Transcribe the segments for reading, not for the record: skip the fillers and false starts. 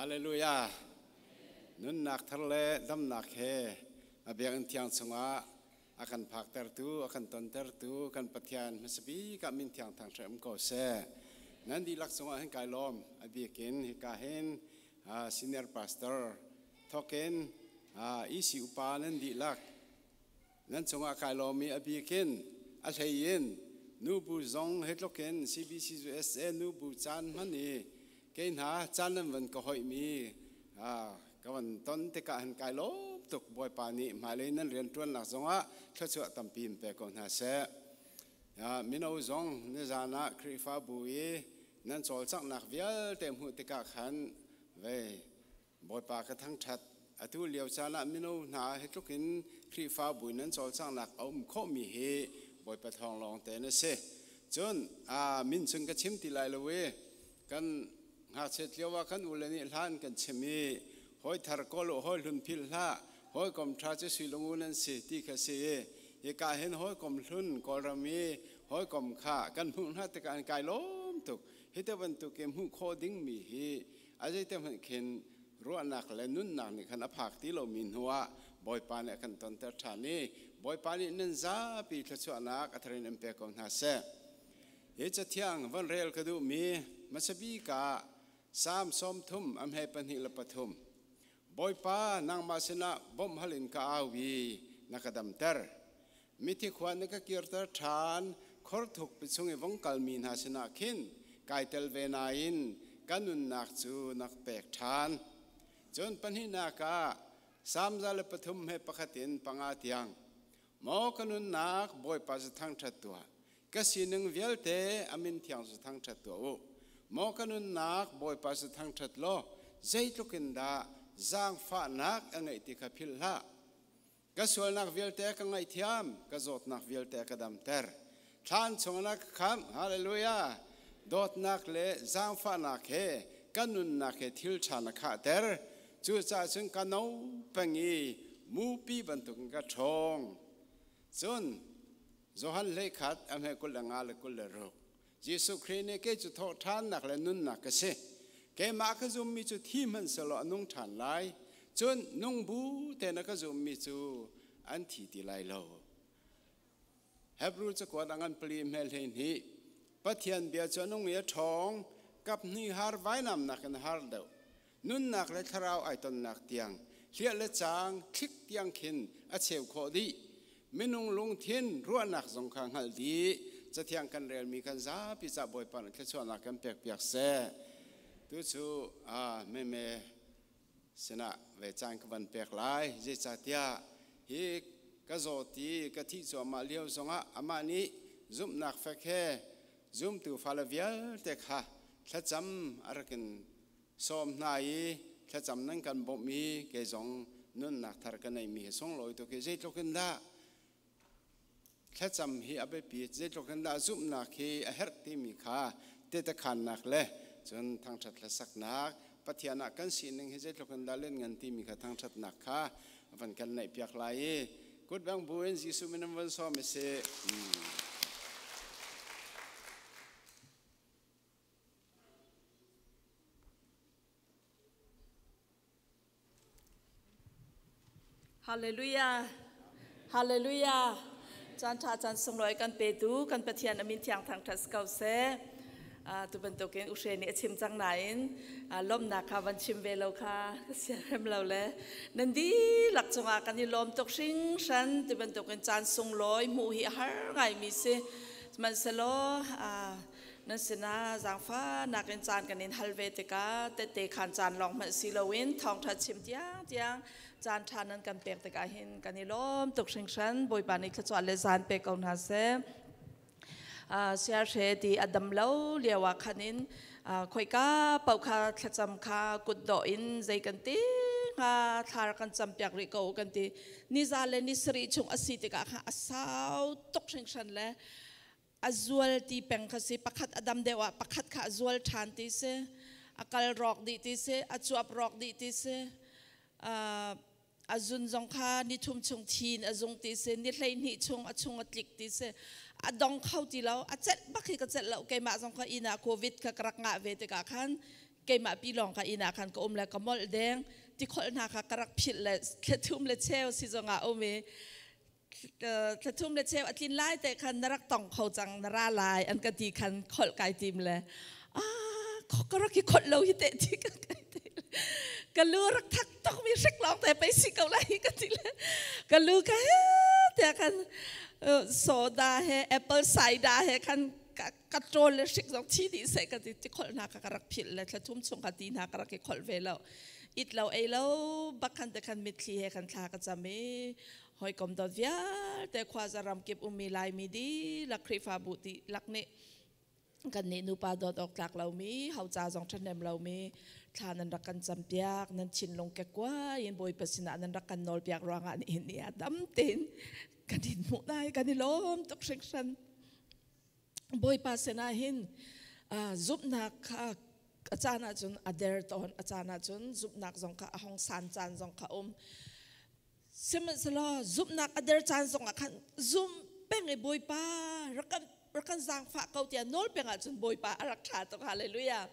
Hallelujah. Nunnak thar le damnak he a biakinn thiang chungah a kan phaktertu, a kan tontertu kan Pathian hmasabik ah min thiang thang hre um ko seh. Nan dihlak cungah hin kai lawm. A bikin hika hin senior pastor thokin EC upa nan dihlak nan cungah kai lawm i a bikin a hlei in nubu zong he tlukin CBC USA nubu caan hman i kei hna caan nan van ka hoih mi ka van ton tikah hin kai lawm tuk. Bawipa nih hmailei nan rianṭuannak zongah thluachuah tampi in pe ko hna seh. Mino zong nizan ah Khrihfabu i nan cawlcanghnak vialte hmuh tikah khan vei Bawipa ka thangṭhat. Atu lio caan ah mino hna hi tluk in Khrihfabu in nan cawlcanghnak a um khawhmi hi Bawipa thawng lawng te na si. Cun min chung ka chim ti lai lo i kan ngakchiat lio ah kan ule nih hlan kan chim i hawi thar kawl u, hawi hlun philh hlah, hawikom ṭha cu sui lungu nan si ti kha si i hika hin hawikom hlun Kawlram i hawikom kha kan hmuh hna tikah an kai lawm tuk. Hi te bantuk i hmuh khawh dingmi hi a zeite hmanh khin ruahnak le nunnak nih khan a phak ti lomi hnu ah Bawipa nih a kan tonter ṭhan i Bawipa nih nan zapi thluachuahnak a thar in an pek ko hna seh. Hi cathiang van rel ka duhmi hmasabik ah Salm 33 a hme 23. Bawipa, nangmah sinah bawmh hal in ka au i na ka damter. Mithi khua na ka kirter ṭhan, khor thukpi chung i vung kalmi hna sinah khin kai tel ve nain ka nunnak cu na ka pek ṭhan. Cun pahnihnak ah Salm 103 he pakhat in panga tiang. Maw ka nunnak Bawipa cu thangṭhat tuah, ka sining vialte a min thiang cu thangṭhat tuah u. Maw ka nunnak Bawipa cu thangṭhat law zeitluk in dah zaangfahnak a ngeih ti kha philh hlah. Ka sualnak vialte ka ngaihthiam, ka zawtnak vialte ka damter. Thlan chungah ka khamh, hallelujah. Dawtnak le zaangfahnak he ka nunnak he thil ṭha na khahter. Cucaah cun ka no peng i mupi bantukin ka ṭhawng. Cun Johan 11 a hme 25 le 26. Jesuh Khrih nih kei cu thawhṭhannak le nunnak ka si. Keimah ka zummi cu thi hmanhsehlaw a nung ṭhan lai. Cun nung bu tein a ka zummi cu an thi ti lai lo. Hebrew cakuat a ngan pali hmel 12. Pathian bia cu a nung i a ṭhawng, kap hnih har vainam nakin a har deuh. Nunnak le thlarau ai tonnak tiang, hliah le caang thlik tiang khin a cheu khawh dih. Minung lungthin ruahnak zong kha hngalh dih. Cathiang kan relmi kan zapi ca Bawipa nih thluachuahnak kan pekpiak seh. Tu cu meme sinah ve caan ka van pek lai. Zeicahtiah hi ka zawt i ka thih cuahmah lio zongah amah nih zumhnak fek he zumtu fale vialte kha thlacam a rak in sawm hna i thlacam nan kan bawmh i kei zong nunnak thar ka neimi hi sunglawi tuk hi. Zeitluk in dah thlacam hi a biapi, zeitluk in dah zumhnak hi a herh timi kha tehtekhannak le cun thangṭhat hlasaknak, Pathian ah kan sining hi zeitluk in dah lianngan timi kha thangṭhatnak kha van kan neihpiak lai i kut bang buin Jesuh min in van sawm i si. Hallelujah. Hallelujah. Caan ṭha caan sunglawi kan petu kan Pathian a min thiang thangṭhat si ko seh. Tu bantukin Uhre nih a chim cang nain lawmhnak kha van chim ve lo kha ka siarem lo le nan dihlak cungah kan i lawm tuk hringhran. Tu bantukin caan sunglawi hmuh hi a har ngaimi si. Sihmanhsehlaw nan sinah zaangfahnak in caan kan in hal ve tikah tette khan caan lawng hmanh si loin thawngṭha chim tiangtiang caan ṭha nan kan pek tikah hin kan i lawm tuk hringhran. Bawipa nih thluachuah le zaan pe ko hna seh. Siahre ti a dam lo lio ah khan in khoika paoh kha thlacam kha kutdawh in zei kan ti hnga, thla kan cam piak rih ko kan ti. Niza le ni sarih chung a si tikah khan a sau tuk hringhran le a zual ti peng kha si. Pakhat a dam deuh ah pakhat kha a zual ṭhan ti si, a kal rawk dih ti si, a cuap rawk dih ti si, a zun zong kha ni thum chung thin a zung ti si, ni 12 chung a chung a tlik ti si, a dong kho ti lo, a celh bak hi ka celh lo. Keimah zong kha inn ah COVID kha ka rak ngah ve tikah khan. Keimah pi lawng kha inn ah khan ka um le ka molh deng. Tikholh hna kha ka rak philh le thlathum le cheu si zongah um i thlathum le cheu a tlin lai te khan na rak tong kho cang, na ra lai an ka ti khan kholh kai tim le ah ka rak i kholh lo hi te ti ka kai te ka lu rak thak tok mi hrik lawng te pei si ko lai ka ti le ka lu ka he te khan soda he apple cider he khan ka ṭawl le hrik zong thi dih seh ka ti. Ti kholh hna kha ka rak philh le thlathum chung kha ti hna ka rak i kholh ve lo. It lo ei lo bak khan te khan mitthli he khan thla ka cam i hawikom dawt vialte khuaza ramkip ummi Laimi dihlak, Khrihfabu dihlak nih kan nih nupa dawt awk tlak lomi, hoca zong ṭhahnem lomi thla nan rak kan campiak, nan thinlung kekkuai in Bawipa sinah nan rak kan nawlpiak ruangah nihin ni ah dam tein kan in hmuh lai, kan i lawm tuk hringhran. Bawipa sinah hin zumhnak kha a caan ahcun a der tawn, a caan ahcun zumhnak zong kha a hong san caan zong kha um. Sihmanhsehlaw zumhnak a der caan zong ah khan zum peng i Bawipa rak kan zaangfah ko tiah nawl peng ahcun Bawipa a rak ṭha tuk. Hallelujah.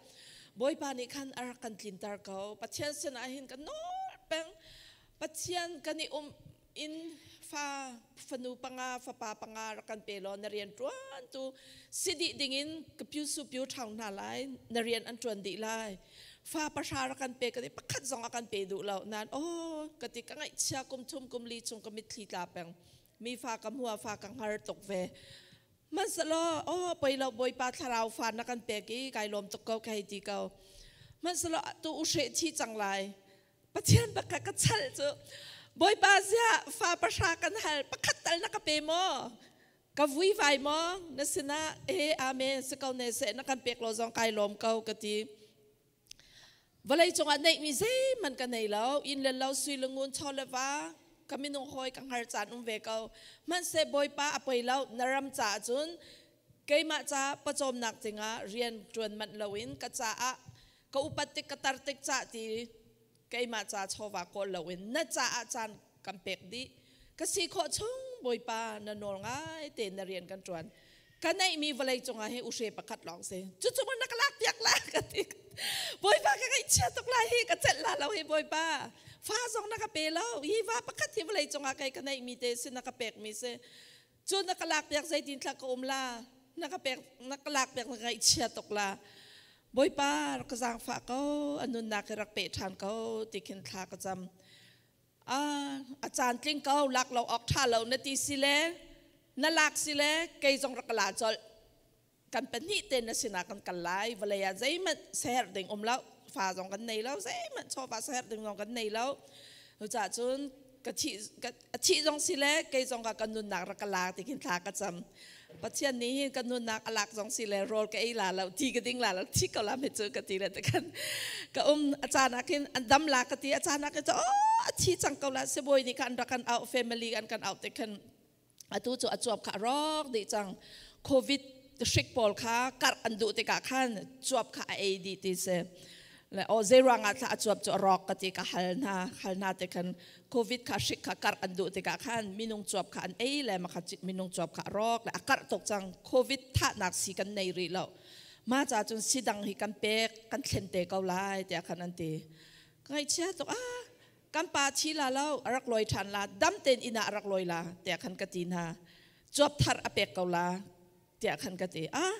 Bawipa nih khan a rak kan tlinter ko. Pathian sinah hin kan nawl peng. Pathian kan i um in fa fanu panga, fapa panga rak kan pe law na rian ṭuan tu si dih dingin ka pyu su pyu ṭhang hna lai, na rian an ṭuan dih lai. Fa 3 rak kan pe ka ti, pakhat zong a kan pe duh lo nan. Oh, ka ti, ka ngaihchia. Kum thum kum li chung ka mitthli tla peng. Mi fa ka hmua fa ka hngar tuk ve. Hmanhsehlaw oh, poi lo, Bawipa thlarau fa na kan pek i kai lawm tuk ko ka hei ti ko. Hmanhsehlaw tu u hre thi cang lai. Pathian bak ka chal cu, Bawipa, ziah fa 3 kan hal, pakhat tal na ka pe maw? Ka vui vai maw na sinah? E amen si ko ne seh, na kan pek lo zong kai lawm ko ka ti. Vawlei cungah neih mi zeihmanh ka nei lo, inn le lo, sui le ngun, chaw le va, ka minung hawi ka hngar caan um ve ko. Hmanhseh Bawipa, a poi lo, na ram caah cun keimah ca pawcawmnak dingah rian ṭuan manh loin ka caah ka upat tik, ka tar tik cah ti keimah ca chawva kawl loin na caah caan kan pek dih. Ka si khawh chung, Bawipa, na nawl ngai tein na rian kan ṭuan. Ka neihmi vawlei cungah hi uhre pakhat lawng si. Cucu na ka lak piak la ka ti. Bawipa, ka ngaihchia tuk lai hi, ka celh la lo hi. Bawipa, fa zong na ka pe lo. Hi va pakhat hi vawlei cungah kei ka neihmi te si, na ka pekmi si. Cu na ka lak piak, zeitin thla ka um la? Na ka pek, na ka lak piak, na ngaihchia tuk la. Bawipa, rak ka zaangfah ko, a nunnak hi rak pe ṭhan ko ti khin thla ka cam. A caan tling ko, lak lo awk ṭha lo na ti si le na lak si le kei zong rak ka la colh. Kan pahnih te na sinah kan kal lai. Vawlei ah zeihmanh seherh ding um lo, fa zong kan nei lo, zeihmanh chawva seherh ding zong kan nei lo. Cucaah cun ka thih a thih zong si le kei zong ka kan nunnak rak ka lak ti khin thla ka cam. Pathian nih hin kan nunnak a lak zong si le rawl ka ei la lo, ti ka ding la lo, thi ko la me cu ka ti le te khan ka um. A caan ah khin an dam la ka ti, a caan ah khin oh, a thi cang ko la. Sibawi nih khan rak kan auh, family an kan auh te khan atu cu a cuap kha a rawk dih cang. COVID hrik pawl kha karh an duh tikah khan cuap kha a ei dih ti si le o zeiruang ah thla a cuap cu a rawk ka ti ka hal hna. Hal hna te khan COVID kha hrik kha karh an duh tikah khan minung cuap kha an ei le ma kha minung cuap kha a rawk le a karh tuk cang. COVID thahnak si kan nei rih lo, ma ca cun si dang hi kan pek kan thlen te ko lai tiah khan an ti. Ka ngaihchia tuk. Ah, kan pa thi la lo, a rak lawi ṭhan la, dam tein inn ah a rak lawi la tiah khan ka ti hna. Cuap thar a pek ko la tiah khan ka ti. Ah,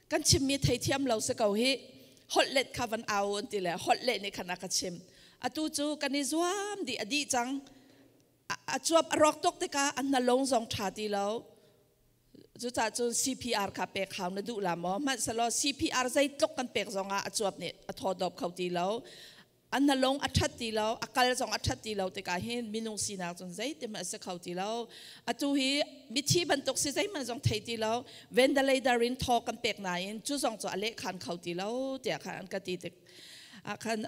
kan chimmi theithiam lo si ko hi, holh let kha van au an ti le holh leh nih khan a ka chim. Atu cu kan i zuam dih, a dih cang. A cuap a rawk tuk tikah a hnalong zong ṭha ti lo. Cucaah cun CPR kha pek hau na duh la maw? Hmanhsehlaw CPR zeitluk kan pek zongah a cuap nih a thaw dawp kho ti lo, a hnalong a ṭhat ti lo, a kal zong a ṭhat ti lo tikah hin minung sinak cun zeitihmanh a si kho ti lo. Atu hi mithi bantuk si, zeihmanh zong thei ti lo, ventilator in thaw kan pek nain cu zong cu a lehkhan kho ti lo tiah khan an ka ti tik ah khan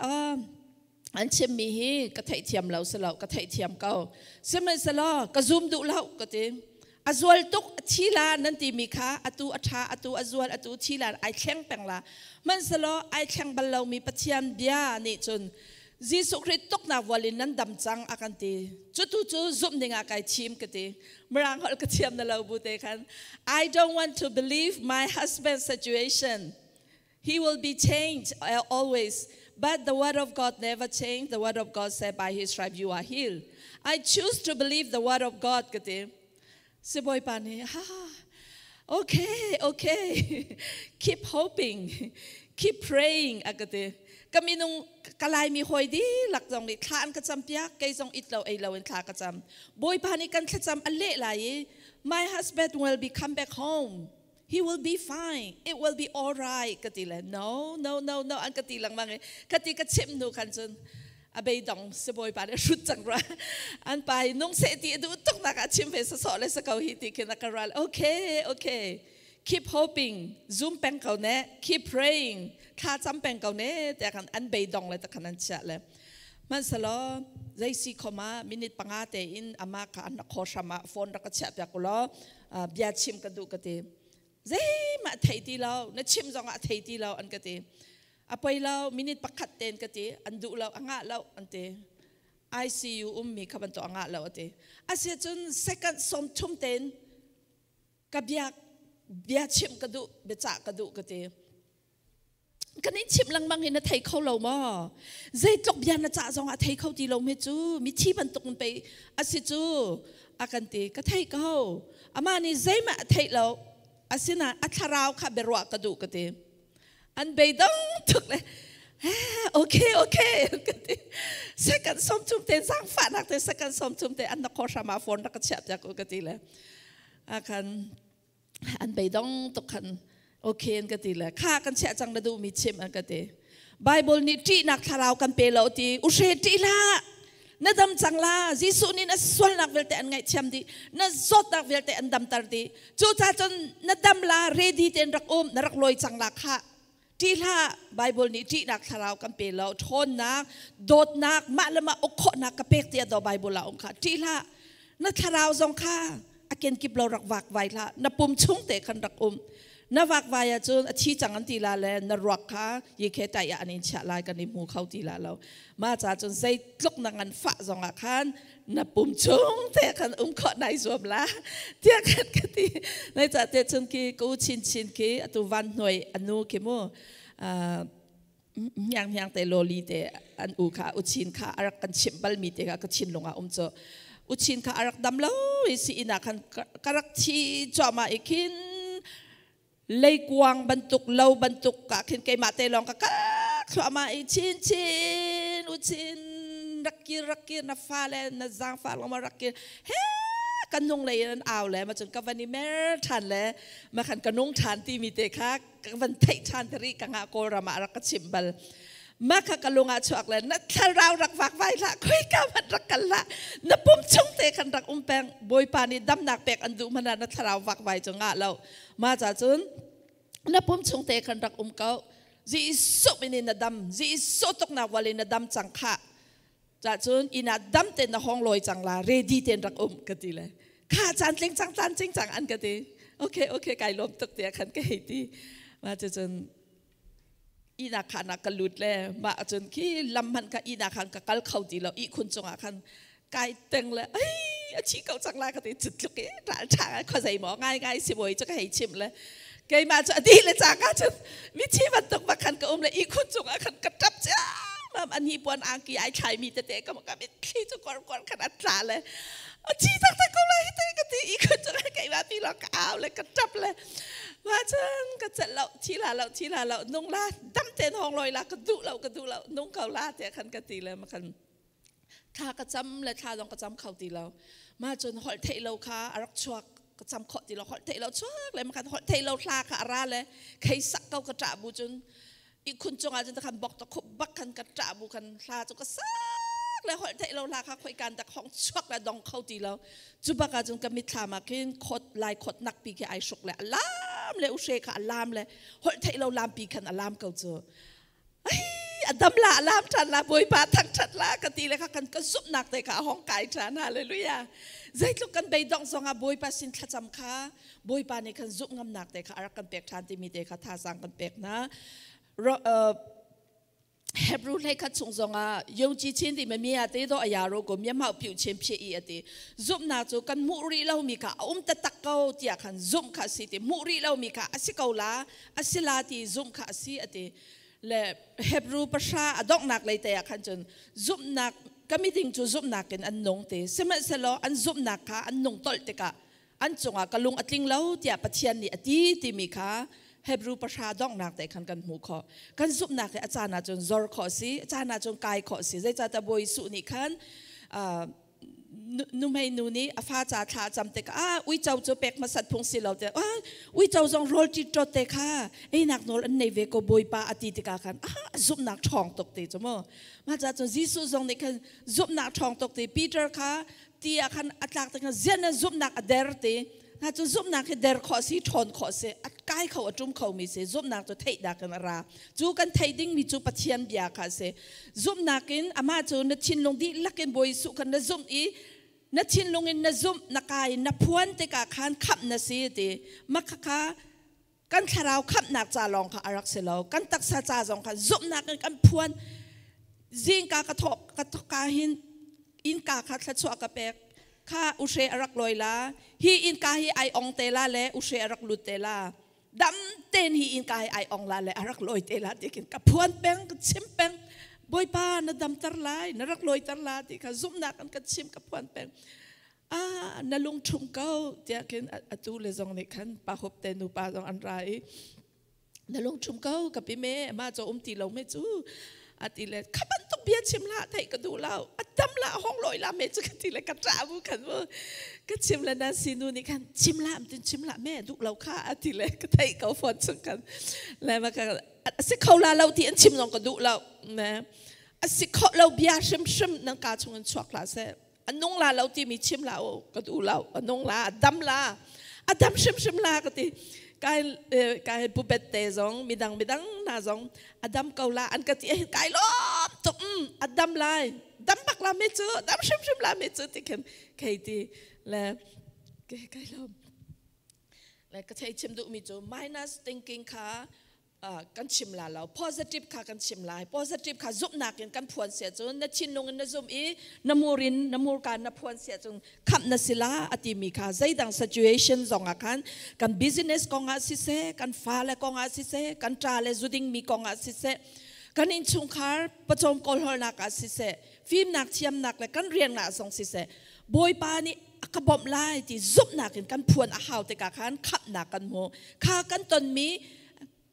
an chimmi hi ka theihthiam lo si lo, ka theihthiam ko, sihmanhsehlaw ka zum duh lo ka ti. A zual tuk, a thi la nan timi kha atu a ṭha, atu a zual, atu thi la, ai thleng peng la. Hmanhsehlaw ai thleng bal lomi Pathian bia nih cun Jesuh Khrih tuknak vual in nan dam cang a kan ti. Cu tu cu zumh ding ah kai thim ka ti. Mirang holh ka thiam na lo bu te khan, I don't want to believe my husband's situation. He will be changed always. But the word of God never changed. The word of God said, by his stripe you are healed. I choose to believe the word of God. Ka ti. Sibawi pa nih, ha, okay, okay. Keep hoping. Keep praying. A ka ti. Ka minung ka Laimi hawi dihlak zong nih thla an ka cam piak, kei zong it lo ei lo in thla ka cam. Bawipa nih kan thlacam a leh lai i my husband will be come back home. He will be fine. It will be all right. Ka ti le no, no, no, no an ka ti lengmang i ka ti ka chimh hnu khan cun a beidong sibawi pa nih hrut cang rua. An pa i nung seh ti a duh tuk nak ah chim ve sawsawh le sa ko hi ti khin a ka ral. Okay, okay. Keep hoping. Zoom peng ko ne. Keep praying. Thla cam peng ko ne. Tiah khan an beidong le takhan an chiah le. Hmanhselaw zei si khom ah minute panga tein amah kha an rak khaw hram ah phone rak ka chiah piak ulaw bia chim ka duh ka ti. Zeihmah thei ti lo, na chim zong ah thei ti lo an ka ti. A poi lo, minute pakhat ten ka ti, an duh lo, a ngah lo an ti. ICU ummi kha bantuk a ngah lo a ti. Asiahcun second 30 ten ka bia bia chimh ka duh, biacah ka duh ka ti. Kan in chimh lengmang in na thei kho lo maw? Zeitluk bia na cah zong ah thei kho ti lo me cu mithi bantuk in pei a si cu a kan ti. Ka thei ko. Amah nih zeihmah a theih lo. Asinain a thlarau kha biaruah ka duh ka ti. An beidong tuk le okay okay ka ti. Second 30 te zaangfahnak te second 30 te an na khaw hram ah phone rak ka chiah piak u ka ti le. A kan an beidong tuk khan okay an ka ti le kha kan chiah cang na duhmi chim an ka ti. Bible nih ṭihnak thlarau kan pe lo ti u hre ṭih hlah na dam cang la Jesuh nih na sualnak vialte an ngaihthiam dih na zawtnak vialte an damter dih cucaah cun na dam la ready tein rak um na rak lawi cang la khah ṭih hlah. Bible nih ṭihnak thlarau kan pe lo, ṭhawnnak, dawtnak, mah le mah uk khawhnak ka pek tiah do Bible ah um kha. Ṭih hlah, na thlarau zong kha a kenkip lo rak vakvai hlah, na pum chung te khan rak um. Na vakvai ahcun a thi cang an ti la le na ruak kha yikhe tai ah an in chiah lai, kan i hmu kho ti la lo. Ma ca cun zeitluk na ngan fah zong ah khan na pum chung te khan um khawh nai zuam la tiah khan ka ti. Nai ca te cun ki ka u chin chin ki atu van hnuai anu ki mu hniang hniang te loli te an u kha u chin kha arak kan chimh bal mi te kha ka thinlung ah um cu u chin kha arak dam lo i si ina khan ka rak thi cuahmah i khin leikuang bantuk lo bantuk ka khin keimah te lawng ka kal thluahmah i chin chin u chin rak kir rak kir na fa le na zaangfa lawng ma rak kir he kan nung lei in an au le ma cun ka van i mer ṭhan le ma khan ka nung ṭhan timi te kha ka van theih ṭhan te rih ka ngah. Kawlram ah rak ka chimh bal ma kha ka lung ah chuak le na thlarau rak vak vai hlah, khoika hmanh rak kal hlah, na pum chung te khan rak um peng. Bawipa nih damnak pek an duh hmanh ah na thlarau vak vai cu ngah lo. Ma ca cun na pum chung te khan rak um ko. Jesuh min in na dam, Jesuh tuknak wal in na dam cang khah. Ca cun inn ah dam te na hong lawi cang la, ready ten rak um ka ti le kha caan tling cang caan cing cang an ka ti. Okay, okay, kai lawm tuk tiah khan ka hei ti. Ma cu cun ihnak khan ah ka lut le mah cun khi lam hmanh kha ihnak khan ka kal kho ti lo. Ihkhun cungah khan kai teng le ai a chi ko cang la ka ti. Cu tluk i ral ṭha ngai khuazei maw ngai ngai sibawi cu ka hei chimh le keimah cu a dih le cangka cun mithi bantuk bak khan ka um le ihkhun cungah khan ka ṭap ciammam. An hi puan angki ai thlai mi tete ka ka mitthli cu kor kor khan a tla le a thi taktak ko lai hi te ka ti. Ihkhun cungah keimah pi lawng ka au le ka ṭap le mah cun ka celh lo, thi la lo, thi la lo, nung la, dam ten hong loi la, ka duh lo, ka duh lo, nung ko la tiah khan ka ti le ma khan thla ka cam le thla zong ka cam kho ti lo. Ma cun holh theih lo kha a rak chuak, ka cam khawh ti lo, holh theih lo chuak le ma khan holh theih lo hla kha a ra le khei sak ko ka ṭah bu cun ihkhun cungah cun khan bok ta khup bak khan ka ṭah bu khan hla cu ka sak le holh theih lo hla kha khoi kan dak hong chuak le dong kho ti lo. Cu bak ah cun ka mitthlam ah khin khot lai khot nak pi khi ai hruk le a lam le u hre kha a lam le holh theih lo lam pi khan a lam ko cu. Ai a dam la, a lam ṭhan la, Bawipa thangṭhat la ka ti le kha kan ka zumhnak te kha a hong kai ṭhan. Hallelujah. Zeitluk kan beidongh zong ah Bawipa sin thlacam kha Bawipa nih khan zumh ngamnak te kha a rak kan pek ṭhan timi te kha thazaang kan pek hna. Hebrew hlei khat chung zongah yongci chin ti mi a te do aya ro ko mi mau piu chin phi i ati zumnak cu kan hmuh rih lo mi kha a um taktak ko tiah khan zumh kha si ti hmuh rih lo mi kha a si ko la a si la ti zumh kha a si ati le Hebrew pasha a donghnak lei te ah khan cun zumhnak kami ding cu zumhnak in an nung ti sihmanhsehlaw an zumhnak kha an nung tolh tikah an cungah ka lung a tling lo tiah Pathian nih a ti timi kha Hebrew pahra donghnak te khan kan hmuh khawh. Kan zumhnak hi a caan ahcun zor khawh si, a caan ahcun kai khawh si. Zeicahtiah Bawi Jesuh nih khan nuhmei nu nih a fa ca thla a cam tikah ah uico cu pek hmasat phung si lo te ah uico zong rawl ṭiṭawt te kha einak nawl an nei ve ko Bawipa a ti tikah khan ah zumhnak ṭhawng tuk ti cu mu. Mah caah cun Jesuh zong nih khan zumhnak ṭhawng tuk ti Peter kha ti ah khan a tlak tikah zian in zumhnak a der ti na cu zumhnak hi der khawh si ṭhawn khawh si a kai kho a ṭum kho mi si zumhnak cu theihnak in a ra cu kan theih ding mi cu Pathian bia kha si zumhnak in amah cu na thinlung dihlak in Bawi Jesuh khan na zumh i na thinlung in na zumh na kai na phuan tikah khan khamh na si ti mah kha kan thlarau khamhnak ca lawng kha a rak si lo kan taksa ca zong kha zumhnak in kan phuan zingka ka thawk ka ka hin innka kha thluachuah ka pek kha uhre a rak loi la hi innka hi ai ong te la le uhre a rak lut te la dam ten hi innka hi ai ong la le a rak loi te la ti kin ka phuan peng ka chim peng Bawipa na damter lai na rak loi ter la ti kha zumhnak an ka chim ka phuan peng ah na lung ṭhum ko tiah khin atu le zong nih khan pa hop te nu pa zong an ra i na lung ṭhum ko ka pi me ma cho um ti lo me cu ati le kha bantuk bia chim la theih ka duh lo a dam la hong loi la me cu ka ti le ka ṭah bu khan mu ka chim le na sinu nih khan chim la tin chim la me duh lo kha ati le ka theih ko phone chung khan le ma ka si kho la lo ti an chim zong ka duh lo ne a si kho lo bia hrimhrim nan ka chung in chuak la seh a nung la lo timi chim la u ka duh lo a nung la a dam la a dam hrimhrim la ka ti kai kai pupet te zong midang midang na zong a dam ko la an ka ti kai lom tuk a dam lai dam bak la mi cu dam hrimhrim la mi cu ti khin khei ti le kai lom le ka thei chim duh mi cu minus thinking kha kan chim la lo positive kha kan chim lai positive kha zumhnak in kan phuan sia cun na thinlung in na zum i na mur in na murka na phuan sia cun khamh na si la ati mi kha zeidang situation zong ah khan kan business kong ah siseh kan fale kong ah siseh kan ṭa le zuding mi kong ah siseh kan innchungkhar pawcawm kawlhawlnak ah siseh fimnak thiamnak le kan rian ah zong siseh Bawipa nih a ka bawmh lai ti zumhnak in kan phuan a hau tikah khan khamhnak kan hmu kha kan tonmi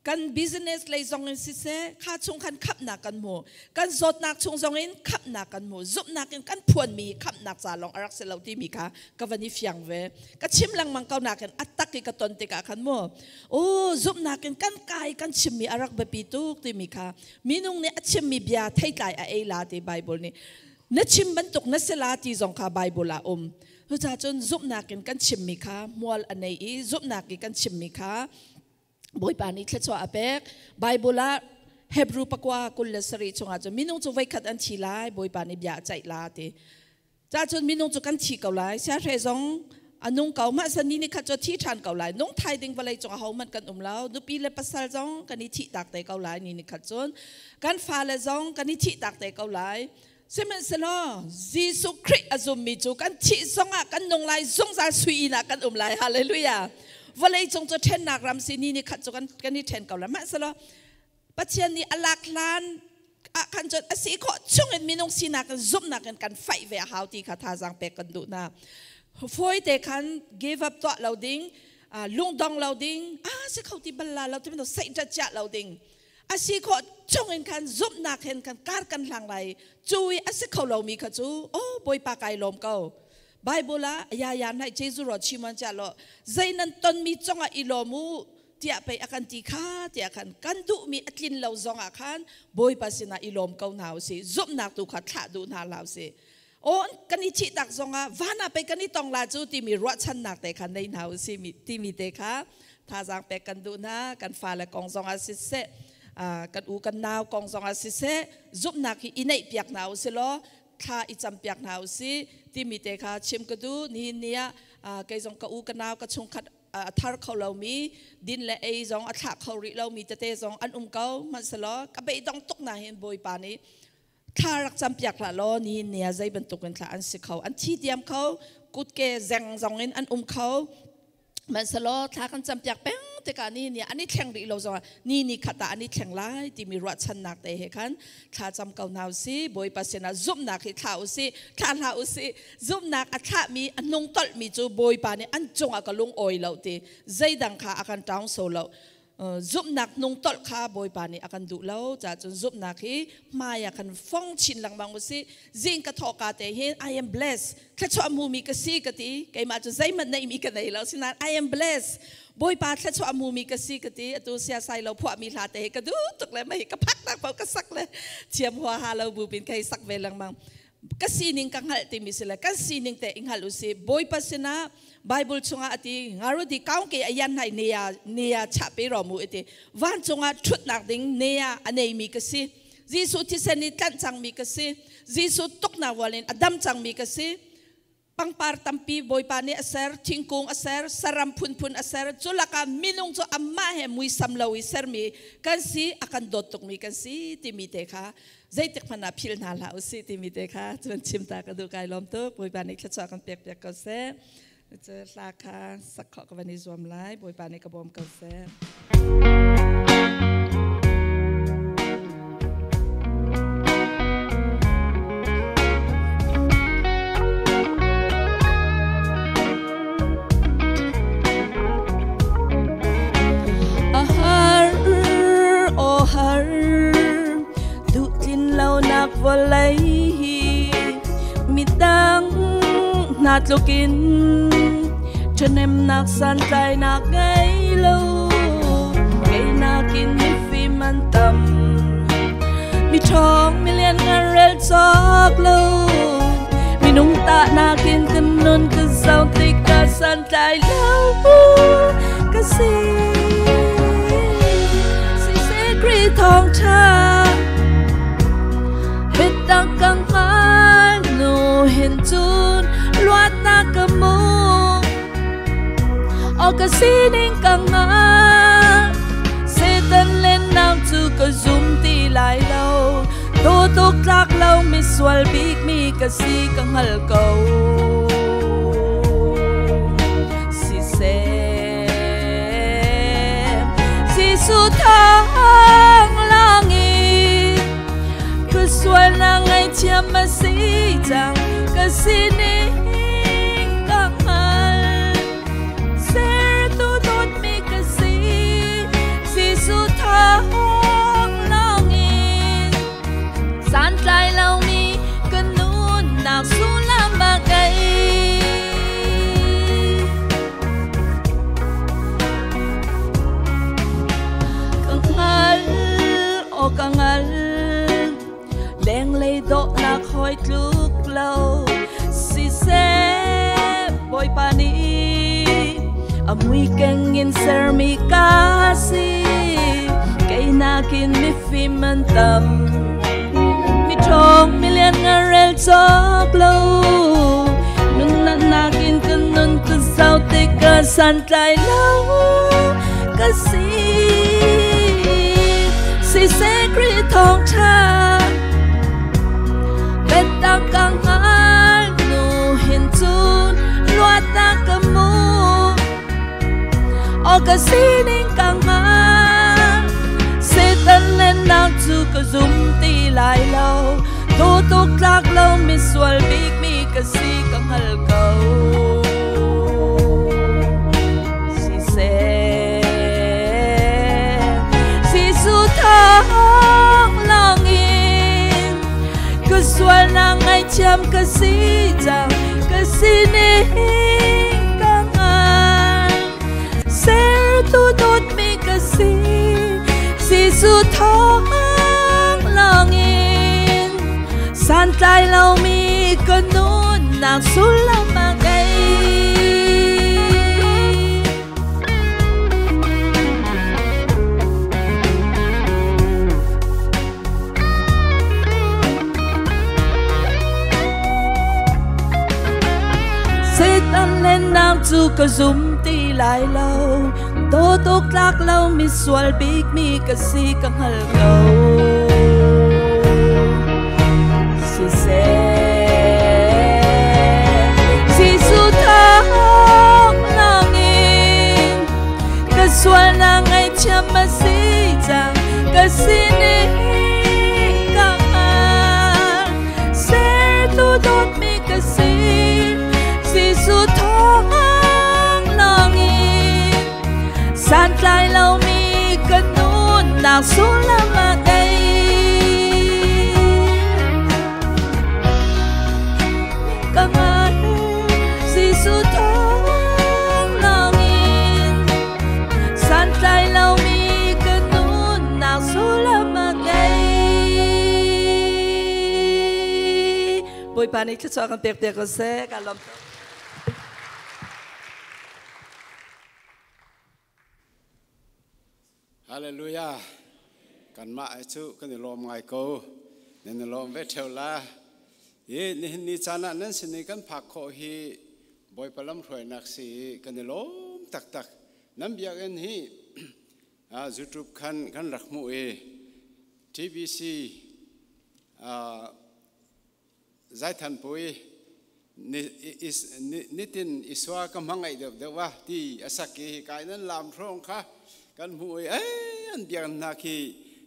kan business lei zong in siseh kha chung khan khamhnak kan hmu kan zawtnak chung zong in khamhnak kan hmu zumhnak in kan phuanmi khamhnak ca lawng a rak si lo timi kha ka van i fiang ve ka chim lengmang ko nakin a tak i ka ton tikah khan mu o zumhnak in kan kai kan chimmi a rak biapi tuk timi kha minung nih a chimmi bia theitlai a ei la ti Bible nih na chim bantuk na si la ti zong kha Bible ah um cucaah cun zumhnak in kan chimmi kha mual a nei i zumhnak i kan chimmi kha Bawipa nih thluachuah a pek Bible ah Hebrew pakua 27 chungah cun minung cu voikhat an thi lai Bawipa nih bia a ceih la ti ca cun minung cu kan thi ko lai siahre zong a nung ko mah san ni ni khat cu thi ṭhan ko lai nung thai ding vawlei cung aho hmanh kan um lo nupi le pasal zong kan i thih tak te ko lai ni ni khat cun kan fale zong kan i thih tak te ko lai sihmanhsehlaw Jesuh Khrih a zummi cu kan thih zongah kan nung lai zungzal sui inn ah kan um lai hallelujah vawlei cung cu ṭhennak ram si ni ni khat cu kan i ṭhen ko lai hmanhsehlaw Pathian nih a lak hlan ah khan cun a si khawh chungin minung sinak in zumhnak in kan faih ve a hau ti kha thazaang pek kan duh hna. Fawi te khan give up tuah lo ding, lungdong lo ding, ah si kho ti bal la lo ti bantuk saih cia lo ding. A si khawh chungin khan zumhnak hen khan kar kan hlang lai. Cu i a si kho lomi kha cu oh Bawipa kai lawm ko. Bible ah ya ya nai Jesuh ro chimon cha lo zei nan tonmi congah i lawm u tiah pei a kan ti kha tiah khan kan duhmi a tlin lo zong ah khan Bawipa sinah i lawm ko hna usih zumhnak tu kha thlah duh hna hlah usih aw kan i thih tak zong ah van ah pei kan i tong la cu timi ruahchannak te kha nei hna usih timi te kha thazaang pek kan duh hna kan fale kong zong ah siseh kan u kan nau kong zong ah siseh zumhnak hi i neih piak hna usih law thla i campiak hna usih timi te kha chim ka duh nihin ni ah kei zong ka u ka nau ka chungkhat. a thar kho lomi, din le ei zong a thlah kho rih lomi tete zong an um ko. Hmanhsehlaw ka beidong tuk na hin Bawipa nih thla rak cam piak hlah law nihin ni ah zei bantukin thla an si kho, an thi diam kho, kutke zeng zong in an um kho. Hmanhsehlaw thla kan cam piak peng tikah ni ni an i thleng rih lo zongah ni ni khat ah an i thleng lai timi ruahchannak te he khan thla cam ko hna usih. Bawipa sinah zumhnak hi thla usih, thla hlah usih. Zumhnak a thlahmi, a hnung tolhmi cu Bawipa nih an cungah ka lung awi lo ti zeidang kha a kan ṭaung so lo. Zumhnak hnung tolh kha Bawipa nih a kan duh lo caah cun zumhnak hi hmai ah khan fong chin lengmang usih. Zing ka thawhka te hin I am blessed, thluachuah hmumi ka si ka ti. Keimah cu zeihmanh neihmi ka nei lo, sinain I am blessed, Bawipa thluachuah hmumi ka si ka ti. Atu siasai lo phuahmi hla te hi ka duh tuk le mei ka phak tak paoh ka sak le thiam huaha lo bu pin ka hei sak ve lengmang. Ka sining ka hngalh timi si le kan sining te i hngalh usih. Bawipa sinah Bible chungah ati ngarudi kaung ke ayan nai nea nea cha pe ro mu iti vancung ah thutnak ding nea anei mi ka si. Jesuh thisen i tlanh cang mi ka si. Jesuh tuknak walin a dam cang mi ka si. Pangpar tampi Bawipa nih a ser, thingkung a ser, saram phunphun a ser. Cu lakah minung cu amah he muisam lo i sermi kan si, a kan dawt tukmi kan si timi te kha zeitik hmanh ah philh hna hlah usih timi te kha cun chim ta ka duh. Kai lawm tuk. Bawipa nih thluachuah kan pek piak ko seh. Cu hla kha sak khawh ka van i zuam lai. Bawipa nih ka bawm ko seh. A har, o har, duhtlin lonak vawlei hi midang hna tlukin ṭhahnemnak santlainak ngei lo. Kei nakin mifim an tam, miṭhawng milian ngan rel cawk lo. Minung tahnak in kan nun ka zoh tikah santlai lo ka si. Siseh Khrih thawngṭha biatak ka hngal hnu hin cun luatnak ka hmu. Aw, ka sining ka hngal, Satan lennak cu ka zum ti lai lo. Dawtuk tlak lo misual bik mi ka si ka hngal ko. Siseh, Jesuh thang langit ka sualnak ngaihthiam a si cang, ka sining ka hngal, sertu dawtmi ka si. Jesuh thang langit santlai lomi ka nunnak sullam a ngei. Ka hngal, aw, ka hngal, lenglei dawhnak hawi tluk lo siseh, Bawipa nih a mui keng in sermi ka si. Kei nakin mifim an tam, miṭhawng milian ngan rel cawk lo. Nunnak nakin ka nun ka zoh tikah santlai lo ka si. Siseh Khrih thawngṭha biatak ka hngal hnu hin cun luatnak ka hmu. Aw, ka sining ka hngal, Satan lennak cu ka zum ti lai lo. Dawtuk tlak lo misual bik mi ka si ka hngal ko. Siseh, Jesuh thang langin ka sualnak ngaihthiam ka si cang, ka sining ka hngal, sertu dawtmi ka si. Jesuh thang langin santlai lomi ka nunnak sullam a ngei. Satan lennak cu ka zum ti lai lo. Dawt awk tlak lo misual bik mi ka si ka hngal ko. Siseh, Jesuh thawng nangin ka sualnak ngaihthiam a si cang, ka sining ka hngal. Sertu dawtmi ka si, Jesuh thawng lawngin santlai lomi ka nunnak sullam a ngei. Ka ngan Jesuh thawng lawngin santlai lomi ka nunnak sullam a ngei. Bawipa nih thluachuah kan pek te ko seh. Ka lawm tuk. Hallelujah. Kanmah cu kan i lawm ngai ko. Nan i lawm ve ṭheo la. I nihin ni caan ah nan sin i kan phak khawh hi Bawipa lamhruainak si i kan i lawm taktak. Nan biakinn hi YouTube khan kan rak hmuh i TBC Zaithanpui nitin Isua ka hmangaih deuh deuh a ti a sak i kai nan lam hrawng kha kan hmuh i ei an biak hna khi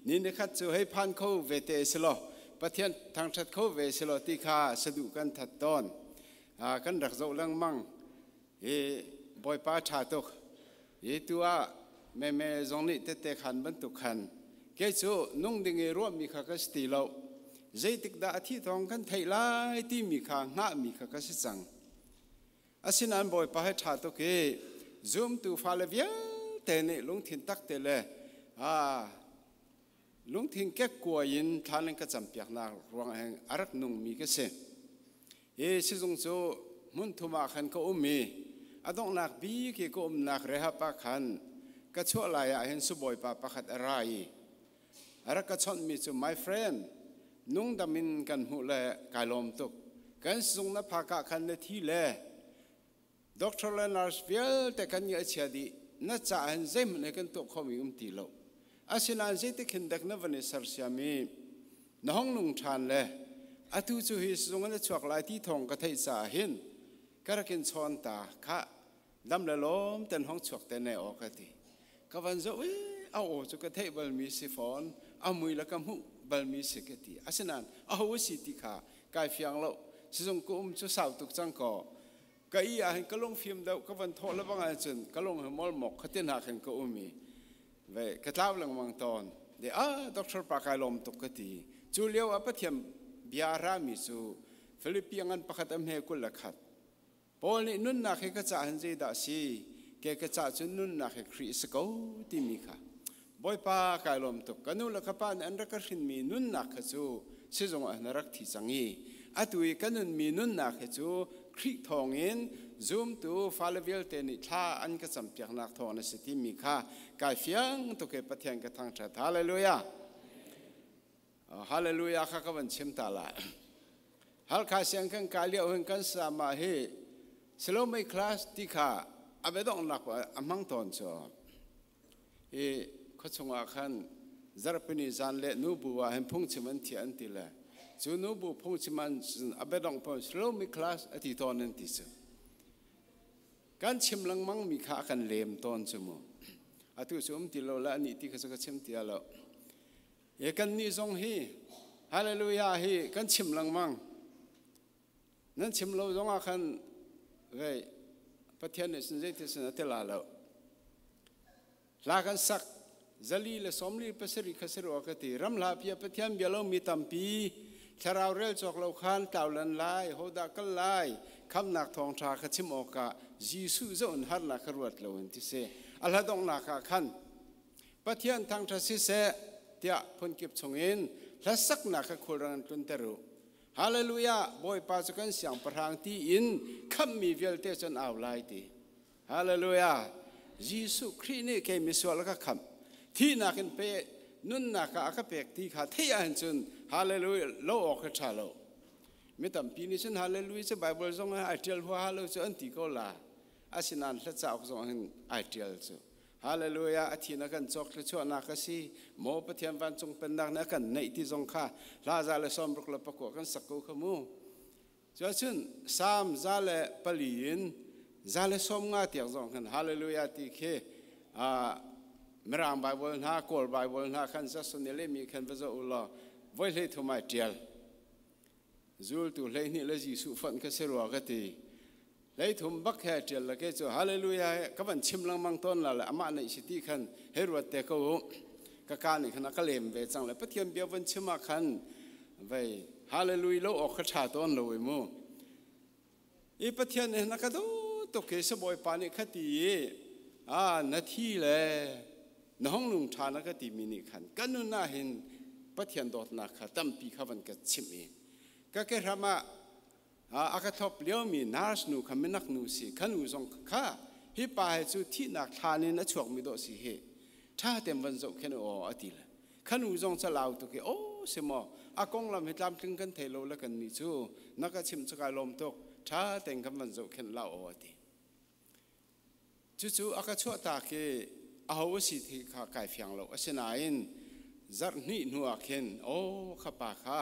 ni nikhat cu hei phan kho ve te si law Pathian thangṭhat kho ve si law ti kha saduh kan that tawn. Kan rak zoh lengmang i Bawipa ṭha tuk. Hi tu ah meme zong nih tette khan bantuk khan kei cu nung ding i ruahmi kha ka si ti lo. Zeitik dah a thi thawng kan theih lai timi kha hngahmi kha ka si cang. Asinain Bawipa he ṭha tuk i zumtu fale vialte nih lungthin tak te le lungthin kekkuai in thlan in ka campiaknak ruang ah hin a rak nungmi ka si. Hi sizung cu hmun thum ah khan ka um i a donghnak bik i ka umnak Rehab ah khan ka chuah lai ah hin sibawipa pakhat a ra i a rak ka chawnhmi cu, "My friend, nungdam in kan hmuh le kai lawm tuk. Kan sizung na phak ah khan na thi le doctor le nurse vialte kan ngaihchia dih. Na caah hin zeihmanh he kan tuah khomi um ti lo. Asinain zeitik hin dek na van i sersiam i na hong nung ṭhan le atu cu hi sizung in a chuak lai ti thawng ka theih caah hin ka rak in chawn ta khah. Dam le lawm ten hong chuak te ne aw," ka ti. Ka van zoh i a aw cu ka theih balmi si fawn, a mui le ka hmuh balmi si ka ti. Asinain aho a si ti kha kai fiang lo. Sizung ka um cu sau tuk cang kaw ka i ah hin ka lungfim deuh ka van thawh le bang ahcun ka lung hi molmok khatin ha khin ka um i ve ka tlau lengmang tawn de. "A doctor pa, kai lawm tuk," ka ti. Cu lio ah Pathian bia rami cu Philippi ngan 1 a hme 21, Paul nih, "Nunnak hi ka caah hin zeidah si? Ke ka caah cun nunnak hi Khrih si ko," timi kha. Bawipa, kai lawm tuk. Ka nu le ka pa nih an rak ka hrinmi nunnak kha cu sizung ah na rak thi cang i atu i ka nunmi nunnak hi cu Khrih thawngin zumtu fale vialte nih thla an ka campiaknak thawng na si timi kha kai fiang tuk i Pathian ka thangṭhat. Hallelujah! Hallelujah kha ka van chim ta lai. Halkha siang kan kai lio hin kan sama hi Salome class ti kha a biadonghnak a hmang tawn cu. Hi khuachung ah khan zarhpini zan le nubu ah hin phungchim an thiah an ti le cu nubu phungchim an a biadongh pon Salome class a ti tawn an ti cu. Kan chim lengmang mi kha a kan lem tawn cu mu. Atu cu um ti lo le anih ti kha cu ka chim ti lo. E kan nih zong hi hallelujah hi kan chim lengmang. Nan chim lo zong ah khan vei Pathian nih sun zeiti sun a ti la lo. Hla kan sak 147 kha si rua ka ti. Ram hla pia Pathian bia lo mi tampi thlarau rel cawk lo khan tlau lan lai hodah kal lai khamnak thawngṭha kha chim awkah Jesuh zoh in harnak kha ruat lo in ti si. A hla donghnak ah khan Pathian thangṭhat siseh tiah phunkip chungin hlasaknak kha khulrang in tlunter u. Hallelujah, Bawipa cu kan siangpahrang ti in khamhmi vialte cun au lai ti. Hallelujah. Jesuh Khrih nih kei misual a ka khamh. Thihnak in pe nunnak ah a ka pek ti kha theih ahcun hallelujah lo awk hi ṭha lo. Mi tampi nih cun hallelujah cu Bible zong ah ai ṭial huaha lo cu an ti ko la. Asinain hla cauk zong hin ai ṭial cu. Hallelujah a thi na kan cawk thluachuahnak a si. Maw Pathian vancung pennak nih a kan neih ti zong kha hla 169 kan sak ko kha mu. Cuacun Salm 104 in 150 tiang zong khan Hallelujah ti khi Mirang Bible hna, Kawl Bible hna khan Jason le mi khan va zoh u law voi hlei thum ai ṭial. Zultu 12 le Jesuh fonh kha si rua ka ti. 30 bak he ṭial la ke cu Hallelujah ka van chim lengmang tawn la le amah neih si ti khan hei ruat te ko u. Ka ka nih khan a ka lem ve cang le Pathian bia van chim ah khan vei Hallelujah lo awk kha ṭha tawn lo i mu. I Pathian nih na ka duh tuk hi Sibawipa nih kha ti i a na thi le na hong nung ṭha na ka timi nih khan ka nun ah hin Pathian dawtnak kha tampi kha van ka chimh i ka ke hram ah a ka thlop liomi nurse nu kha minak nu si kha nu zong kha hi pa he cu thihnak thlan in a chuakmi dawh si hi ṭha tein van zoh khen aw a ti le kha nu zong calau tuk i aw si maw a konglam hi tlamtling kan thei lo le kan nih cu na ka chimh cu kai lawm tuk ṭha tein kan van zohkhenh la aw a ti. Cucu a ka chuahtak i aho a si ti kha kai fiang lo. Asinain zarh hnih hnu ah khin aw kha pa kha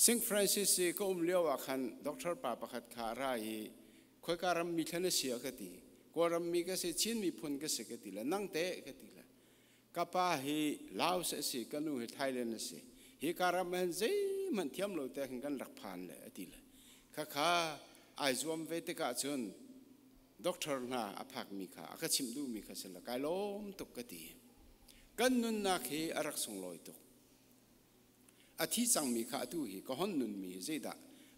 St. Francis i ka um lio ah khan doctor pa pakhat kha a ra i khoika ram mi thlen a si a ka ti. Kawlram mi ka si, Chin miphun ka si ka ti le nang teh ka ti le ka pa hi Laos a si, ka nu hi Thailand a si. Hi ka ram ah hin zeihmanh thiam lo te khin kan rak phan le a ti le. Khakha ai zuam ve tikah cun doctor hna a phakmi kha a ka chimh duhmi kha si la kai lawm tuk ka ti. Kan nunnak hi a rak sunglawi tuk. A thi cangmi kha atu hi ka hon nunmi zeidah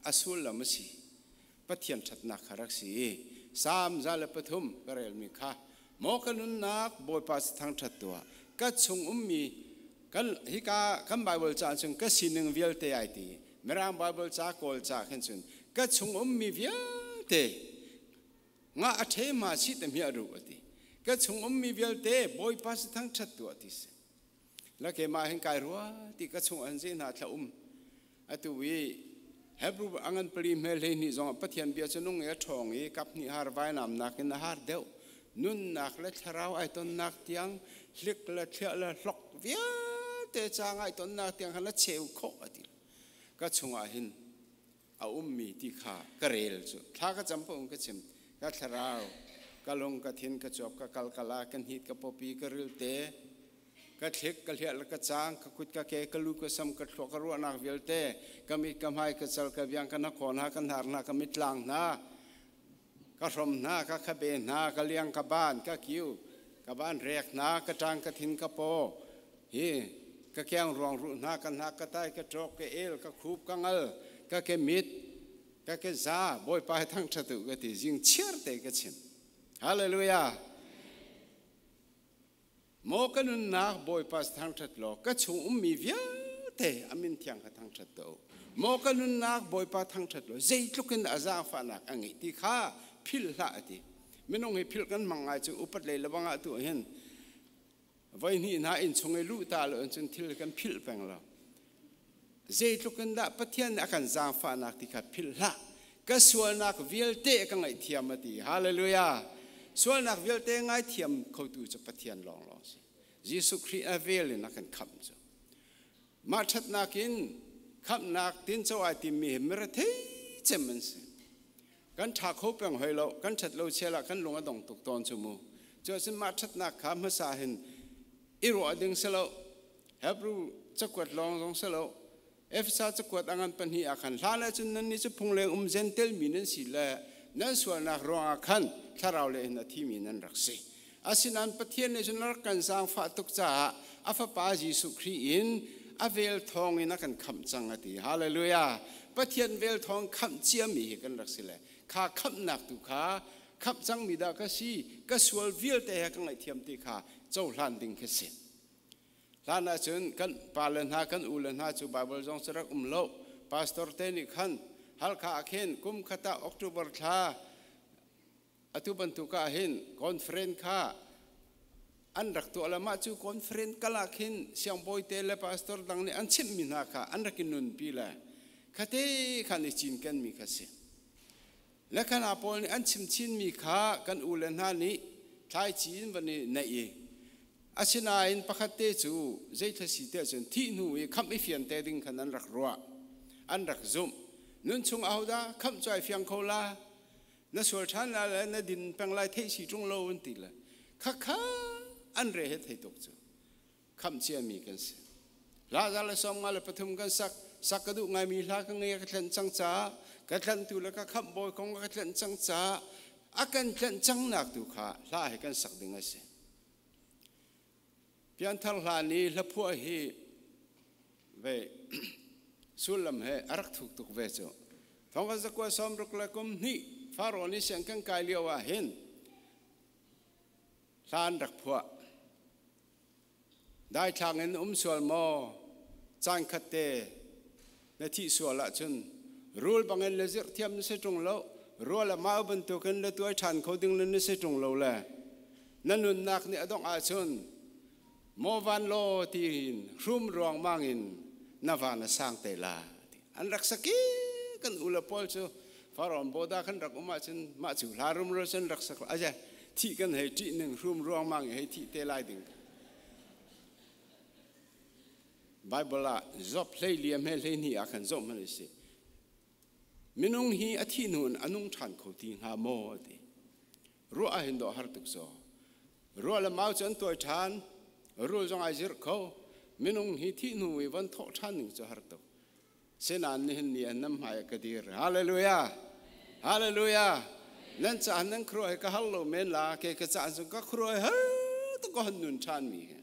a sullam a si? Pathian ṭhatnak kha rak si. Salm 103 ka relmi kha maw ka nunnak Bawipa thangṭhat tuah ka chung ummi kan hika kan Bible ca cun ka sining vialte ai ti. Mirang Bible ca Kawl ca khin cun ka chung ummi vialte nga a ṭhe ma si te hmiah ru a ti. Ka chung ummi vialte Bawipa thangṭhat tuah ti si. La keimah hin kai rua ti ka chung an ze hna thla um atu i Hebrew angan pali hmel hlei hnih zong Pathian bia cu nung i a ṭhawng i kap hnih har vainam nakin a har deuh nunnak le thlarau ai tonnak tiang hlik le thliah le hlok vialte caang ai tonnak tiang khan a cheu khawh a ti ka chungah hin a ummi ti kha ka rel cu thla ka cam paoh ka chim ka thlarau ka lung ka thin ka cuap ka kal ka la ka hnit ka pawpi ka rilte ka thlik ka hliah le ka cang ka kut ka ke ka lu ka sam ka thluak ka ruahnak vialte ka mit ka hmai ka cal ka biang ka hnakhaw hna ka hnar hna ka mitlang hna ka hrom hna ka khabe hna ka liang ka ban ka kiu ka ban rek hna ka ṭang ka thin ka paw hi ka keng ruang ruh hna ka hnak ka tai ka ṭawk ka el ka khup ka ngal ka ke mit ka ke za Bawipa he thangṭhat u ka ti zing chiar te ka chim hallelujah maw ka nunnak Bawipa thangṭhat law ka chung ummi vialte a min thiang kha thangṭhat tuah u maw ka nunnak Bawipa thangṭhat law zeitluk in a zaangfahnak a ngeih ti kha philh hlah a ti minung hi philh kan hmang ngai cu upat lei lebang ah tu hin voi hnih hna inn chung i luh ta lo cun thil kan philh peng lo zeitluk in dah Pathian nih a kan zaangfahnak ti kha philh hlah ka sualnak vialte ka ngaihthiam a ti hallelujah sualnak vialte ngaithiam khotu cu Pathian lawnglawng si Jesuh Khrih a vel in a kan khamh cu mah ṭhatnak in khamhnak tinco ai timmi hi mirethei cem an si kan ṭha kho peng hoi lo kan ṭhat lo chial ah kan lung a dong tuk tawn cu mu cu cun mah ṭhatnak kha hmasa hin i ruah ding si lo Hebrew cakuat lawng zong si lo Efesa cakuat a ngan pahnih ah khan hlan ahcun nannih cu phungleng um Gentel mi nan si le nan sualnak ruangah khan thlarau le in a thimi nan rak si. Asinain Pathian nih cun rak kan zaangfah tuk caah a Fapa Jesuh Khrih in a vel thawng in a kan khamh cang a ti. Hallelujah! Pathian vel thawng khamh ciami hi kan rak si le kha khamhnak tu kha khamh cangmi dah ka si, ka sual vialte he ka ngaihthiam ti kha cohlan ding khi si. Hlan ahcun kan pale hna kan ule hna cu Bible zong cu rak um lo. Pastor te nih khan Halkha ah khin kum khat ah October thla atu bantuk ah hin conference kha an rak tuah le mah cu conference kal ah khin siangbawi te le pastor dang nih an chimhmi hna kha an rak i nunpi le khate khan i cinkenmi kha si. Le kana pawl nih an chim chinmi kha kan u le hna nih thlaici in van i neih i asinain pakhat te cu zeithla si te cun thih hnu i khamh i fian te ding khan an rak ruah, an rak zumh. Nun chung ahodah khamh cu ai fiang kho la, na sual ṭhan la le na din peng lai theih si ṭung lo an ti le khakha an re he thei tuk cu khamh ciami kan si. Hla za le 53 kan sak sak ka duh ngaimi hla ka ngei, ka tlenh cang caah, ka tlanhtu le ka khamh bawi kong ka tlenh cang caah a kan tlenh cang nak tu kha hla he kan sak ding a si. Pianthar hla ni hlaphuah hi ve sullam he a rak thuk tuk ve cu. Thong kan zakua 61 Faro ni siang kan kai lio ah hin hla an rak phuah. Daithlang in um sual maw, caan khat te na thih sual ahcun rul bangin le zirh thiam na si ṭung lo, rual a mau bantukin le tuai ṭhan kho ding le na si ṭung lo le na nunnak nih a dongh ahcun maw van law tiin hrum ruangmang in na van a sang te la. An rak saki kan u le pawl cu Faraon boda kan rak um ahcun mah cu hla rumro cun rak sak aje thih kan hei ṭih ning hrum ruangmang i hei thih te lai ding. Bible ah Job 24 he 12 ah khan zoh hmanh si. Minung hi a thih hnu in a nung ṭhan kho ti hnga maw ti. Ruah ah hin dawh har tuk zaw. Ruah le mau cu an tuai ṭhan, rul zong ai zirh kho. Minung hi thih hnu i von thawh ṭhan ning cu har tuk. Sinan nihin ni an nam hmai ka dir. Hallelujah. Hallelujah. Nan ca nan khuruah hi ka har lo men la, ke ka ca zong ka khuruah har tuk ko han nun ṭhan mi hi.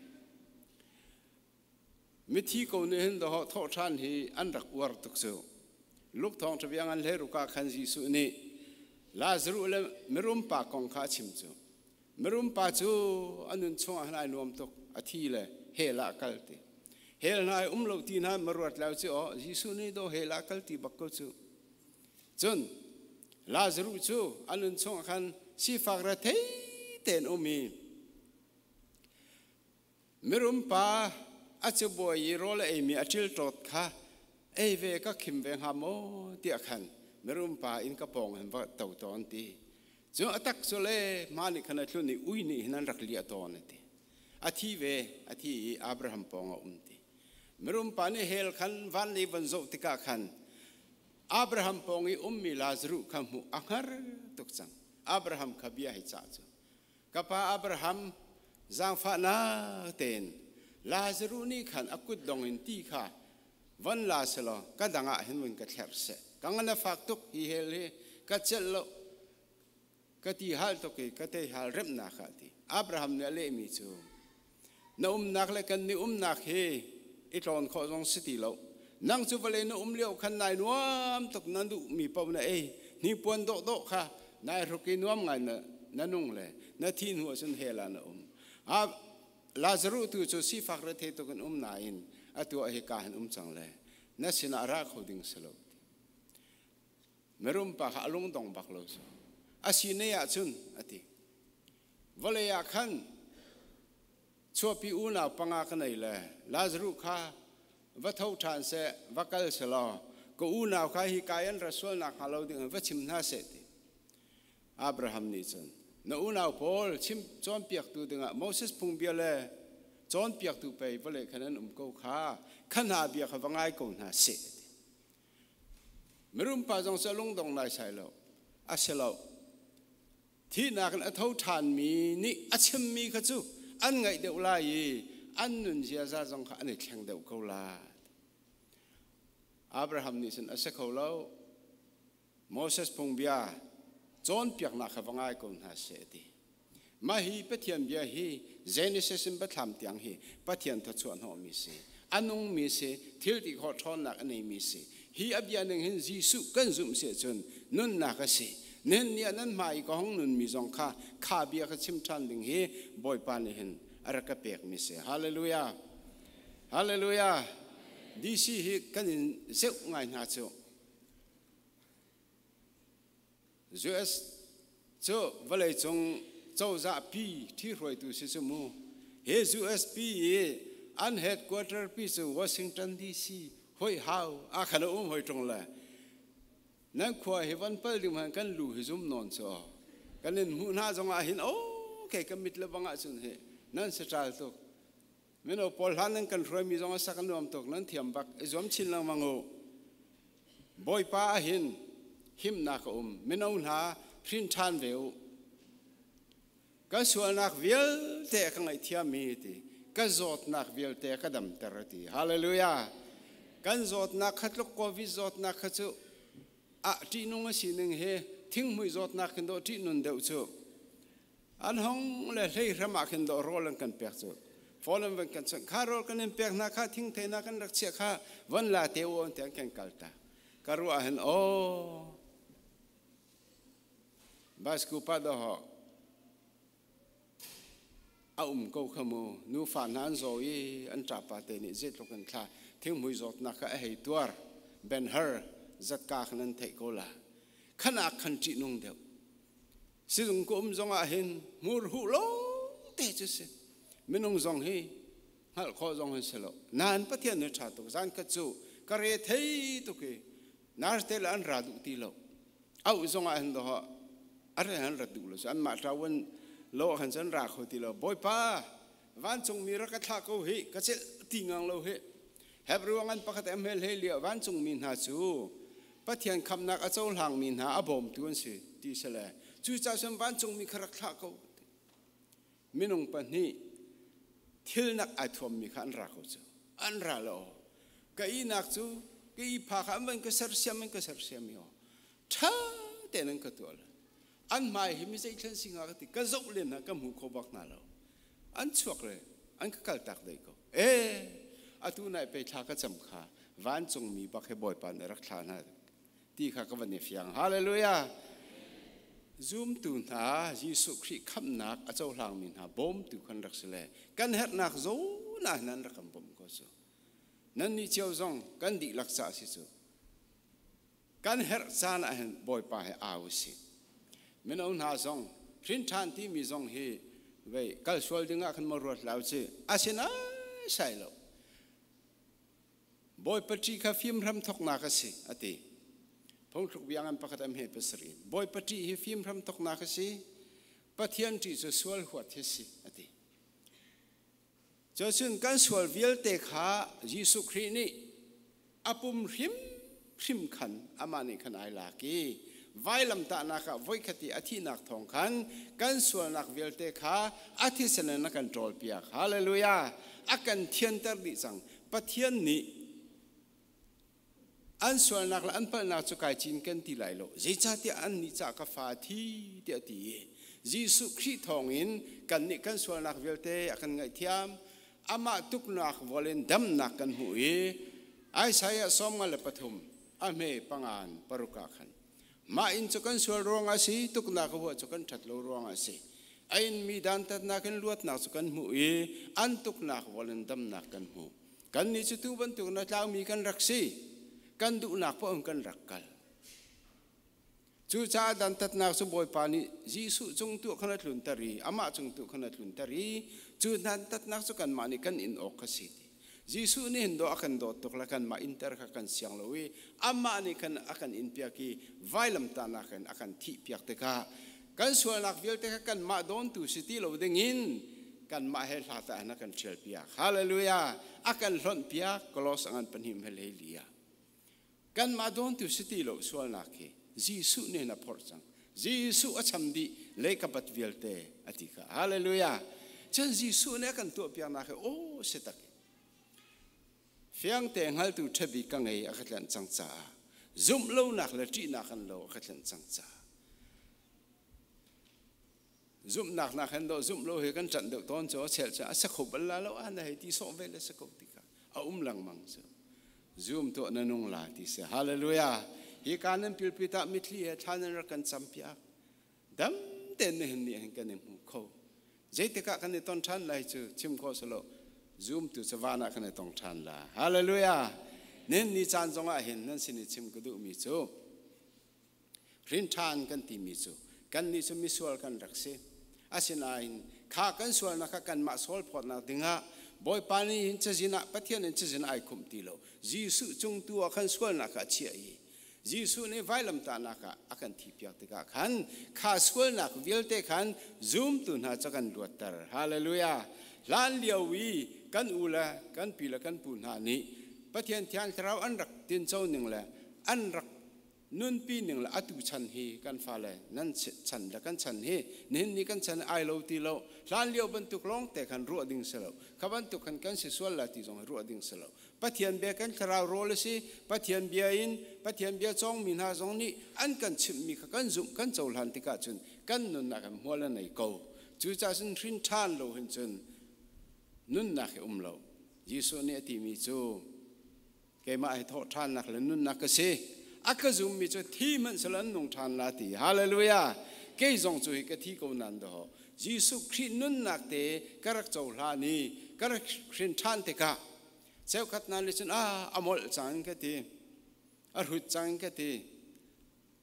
Mithi ko nih hin doh thawh ṭhan hi an rak uar tuk cu. Luke thawng ṭhabiang an hle ruka khan Jesuh nih Lazarus le mirum pa kong kha a chim cu. Mirum pa cu a nun chungah hin ai nuam tuk, a thi le hell ah kal ti. Hell hna i um lo ti hna ma ruat lo cu aw Jesuh nih do hell ah kal ti bak ko cu. Cun Lazarus cu a nun chungah khan sifak rethei tein um i mirum pa a cabuai i rawl a eimi a ṭilṭawt kha ei ve ka khim ve hnga maw tiah khan mirum pa inn ka pawng hin va to tawn ti. Cu a tak cu le ma nih khan a tlun i ui nih hin an rak liah tawn a ti. A thi ve, a thi i Abraham pawng a um ti. Mirum pa nih hell khan van lei van zoh tikah khan Abraham pawng i ummi Lazarus kha hmuh a hngar tuk cang. Abraham kha bia hei cah cu. Ka pa Abraham, zaangfahnak tein Lazarus nih khan a kut dong in ti kha von la selaw ka dang ah hin vun ka thlerh seh. Ka ngan a fak tuk hi hell hi ka celh lo, ka ti hal tuk i ka tei hal remnak ah ti. Abraham nih a lehmi cu, na umnak le kan nih umnak hi i tlawn khawh zong si ti lo. Nang cu vawlei na um lio khan nai nuam tuk, na duhmi paoh na ei, hnipuan dawhdawh kha nai hruk i nuam ngai na nung le na thi hnu ahcun hell ah na um. Lazarus tu cu sifak rethei tuk in um nain atu ah hika hin um cang le na sinah ra kho ding si lo. Mirum pa kha a lungdong bak lo cu. A si ne ahcun a ti. Vawlei ah khan chuahpi unau panga ka nei le Lazarus kha va tho ṭhan seh, va kal selaw ka unau kha hi kai an ra sual nakhnga lo ding va chim hna seh ti. Abraham nih cun na unau pawl chim cawnpiaktu dingah Moses phungbia le cawnpiaktu pei vawlei khan an um ko kha, kha hna bia kha va ngai ko hna seh ti. Mirum pa zong cu a lungdong naisai lo. A si lo. Thihnak in a tho ṭhanmi nih a chimmi kha cu an ngaih deuh lai i an nun ziaza zong kha an i thleng deuh ko lai. Abraham nih cun a si kho lo. Moses phungbia cawnpiaknak kha va ngai ko hna seh a ti. Mah hi Pathian bia hi Genesis in Biathlam tiang hi Pathian thawchuah hnawhmi si, a nungmi si, thil ti khawh ṭhawnnak a neimi si. Hi a bia ning hin Jesuh kan zumh si ahcun nunnak a si. Nihin ni ah nan hmai i ka hong nunmi zong kha kha bia kha chim ṭhan ding hi Bawipa nih hin a rak ka pekmi si. Hallelujah! Hallelujah! DC hi kan in zeuh ngai hna cu. US cu vawleicung cozah pi ṭhihruaitu si cu mu. Hi US pi i an headquarter pi cu Washington DC hoi hau ah khan a um hoi ṭung le. Nan khua hi van pal ding han kan lu hi zum non cho kan in hmu hna zong ah hin okay kan mit le bang ah cun hi nan se tral tuk mino pawl hlan nan kan hruai mi zong a sak nuam tuk nan thiam bak i zuam chin lengmang u Bawipa ah hin himnak a um mino hna hrin ṭhan ve u Ka sualnak vialte ka ngaihthiammi ti ka zawtnak vialte ka damter ti. Hallelujah. Kan zawtnak kha tluk COVID zawtnak kha cu ah ṭihnung a sining hi thinghmui zawtnak khin dawh ṭihnun deuh cu an hong le hlei hram ah khin dawh rawl an kan pek cu phone an van kan chawnh kha rawl kan in pek hna kha thingthei na kan rak chiah kha van la te u an ti an kan kal ta ka ruah hin aw Baiskup ah dawh a um ko kha mu. Nufa hna an zaw i an ṭapa te nih zeitluk in thla thinghmui zawtnak kha a hei tuar. Ben Hur zatka khan an theih ko la. Khan ah khan ṭihnung deuh. Sizung ka um zong ah hin hmur huh lawng te cu si. Minung zong hi hngalh khawh zong hin si lo. Nain Pathian nih ṭha tuk. Zan khat cu ka re thei tuk i nurse te le an ra duh ti lo. Auh zong ah hin doh a re han rat duh lo an mah ṭawan lo han cun ra kho ti lo. Bawipa, vancungmi rak ka thlah ko hi, ka celh ti ngang lo hi. Hebrew ngan pakhat em hel he lia vancungmi hna cu Pathian khamnak a cohlangmi hna a bawmtu an si ti sele. Cucaah cun vancungmi kha rak thlah ko. Minung pahnih thilnak ai thuammi kha an ra ko cu. An ra lo. Ka ihnak cu ka ihpha kha an van ka sersiam an ka sersiam i ṭha tein an ka tuah. An hmai hi mi zeithlen si hnga ka ti. Ka zoh len hna ka hmu kho bak hna lo. An chuak le an ka kaltak dei ko. Ee, atu nai pei thla ka cam kha vancungmi bak he Bawipa nih rak thla hna ti kha ka van i fiang. Hallelujah! Zumtu hna Jesuh Khrih khamhnak a cohlangmi hna bawmtu kan rak si le kan herhnak zawn ah nan rak kan bawmh ko cu. Nan nih cio zong kan dihlak ca si cu. Kan herh caan ah hin Bawipa he au si. Mino hna zong hrin ṭhan timi zong hi vei kal sual ding ah khan ma ruat lau ci. Asinain sai lo. Bawipa ṭih kha fim hramthawknak a si, a ti. Phungthluk bia ngan pakhat am he pasarih. Bawipa ṭih hi fim hramthawknak a si, Pathian ṭih cu sual huat hi si, a ti. Cun kan sual vialte kha Jesuh Khrih nih a pum hrimhrim khan amah nih khan ai lak i vailamtahnak ah voikhat i a thihnak thawng khan kan sualnak vialte kha a thisen in a kan ṭawlpiak. Hallelujah! A kan thianter dih cang. Pathian nih an sualnak le an palhnak cu kai cinken ti lai lo. Zeicahtiah annih cah ka fa thi tiah a ti i Jesuh Khrih thawngin kannih kan sualnak vialte a kan ngaihthiam. Amah tuknak vol in damnak kan hmuh i Isaiah 53 a hme pangan paruk ah khan mah inn cu kan sual ruangah a si, tuknak a huah cu kan ṭhat lo ruangah a si. A inmi dantatnak in luatnak cu kan hmuh i an tuknak vol in damnak kan hmu. Kannih cu tuu bantuk na tlaumi kan rak si. Kan duhnak paoh in kan rak kal. Cucaah dantatnak cu Bawipa nih Jesuh cung tu khan a tlunter i amah cung tu khan a tlunter i cu dantatnak cu kanmah nih kan in awk kha si ti. Jesuh nih hin dawh a kan dawt tuk le kanmah inter kha kan siang lo i amah nih khan a kan inpiak i vailamtahnak in a kan thihpiak tikah kan sualnak vialte kha kanmah dawntu si ti lo dingin kanmah he hlat ah a kan ṭhialpiak. Hallelujah! A kan hlonhpiak. Kolos angan pahnih hmel hei li ah. Kanmah dawntu si ti lo sualnak hi Jesuh nih a phorh cang. Jesuh a cham dih le ka bat vialte a ti kha. Hallelujah! Cun Jesuh nih a kan tuahpiaknak hi aw si tak. Fiangte hngaltu ṭhabik ka ngei a ka tlanh cang caah zumh lonak le ṭihnak an lo a ka tlanh cang caah zumhnak nak hen do zumh lo hi kan ṭanh deuh tawn cu a chel cu a sa kho bal la lo a na hei ti sawh ve le sa ko ti kha a um lengmang cu zum tuah na nung la ti si. Hallelujah! Hi ka nan pilpi ta mithli he thla nan rak kan campiak dam tein nihin ni hin kan i hmu kho. Zeitikah kan i ton ṭhan lai cu chim khawh si lo. Zum tu cu van ah kan i tong ṭhan la. Hallelujah! Nihin ni caan zongah hin nan sin i chim ka duhmi cu hrin ṭhan kan timi cu kannih cu misual kan rak si. Asinain kha kan sualnak kha kanmah sual phawtnak dingah Bawipa nih hin cazin ah Pathian in cazin ai khumh ti lo. Jesuh cung tu ah khan sualnak kha a chiah i Jesuh nih vailamtahnak ah a kan thihpiak tikah khan kha sualnak vialte khan zumtu hna cu kan luatter. Hallelujah! Hlan lio i kan u le kan pi le kan pu hna nih Pathian Thiang Thlarau an rak tinco ning le an rak nunpi ning le atu chan hi kan fale nan chan le kan chan hi nihin ni kan chan ai lo ti lo. Hlan lio bantuk lawng te khan ruah ding si lo. Kha bantuk khan kan si sual la ti zong ruah ding si lo. Pathian bia kan thlarau rawl a si. Pathian bia in Pathian bia cawngmi hna zong nih an kan chimhmi kha kan zumh, kan cohlan tikah cun kan nunnak in hmual a nei ko. Cucaah cun hrin ṭhan lo hin cun nunnak hi um lo. Jesuh nih a timi cu, keimah hi thawh ṭhannak le nunnak ka si. A ka zummi cu thi hmanh selaw an nung ṭhan la ti. Hallelujah! Kei zong cu hi ka thi ko nan daw. Jesuh Khrih nunnak te ka rak cohlan i ka rak hrin ṭhan tikah cheukhat hna nih cun a molh cang ka ti, a hrut cang ka ti,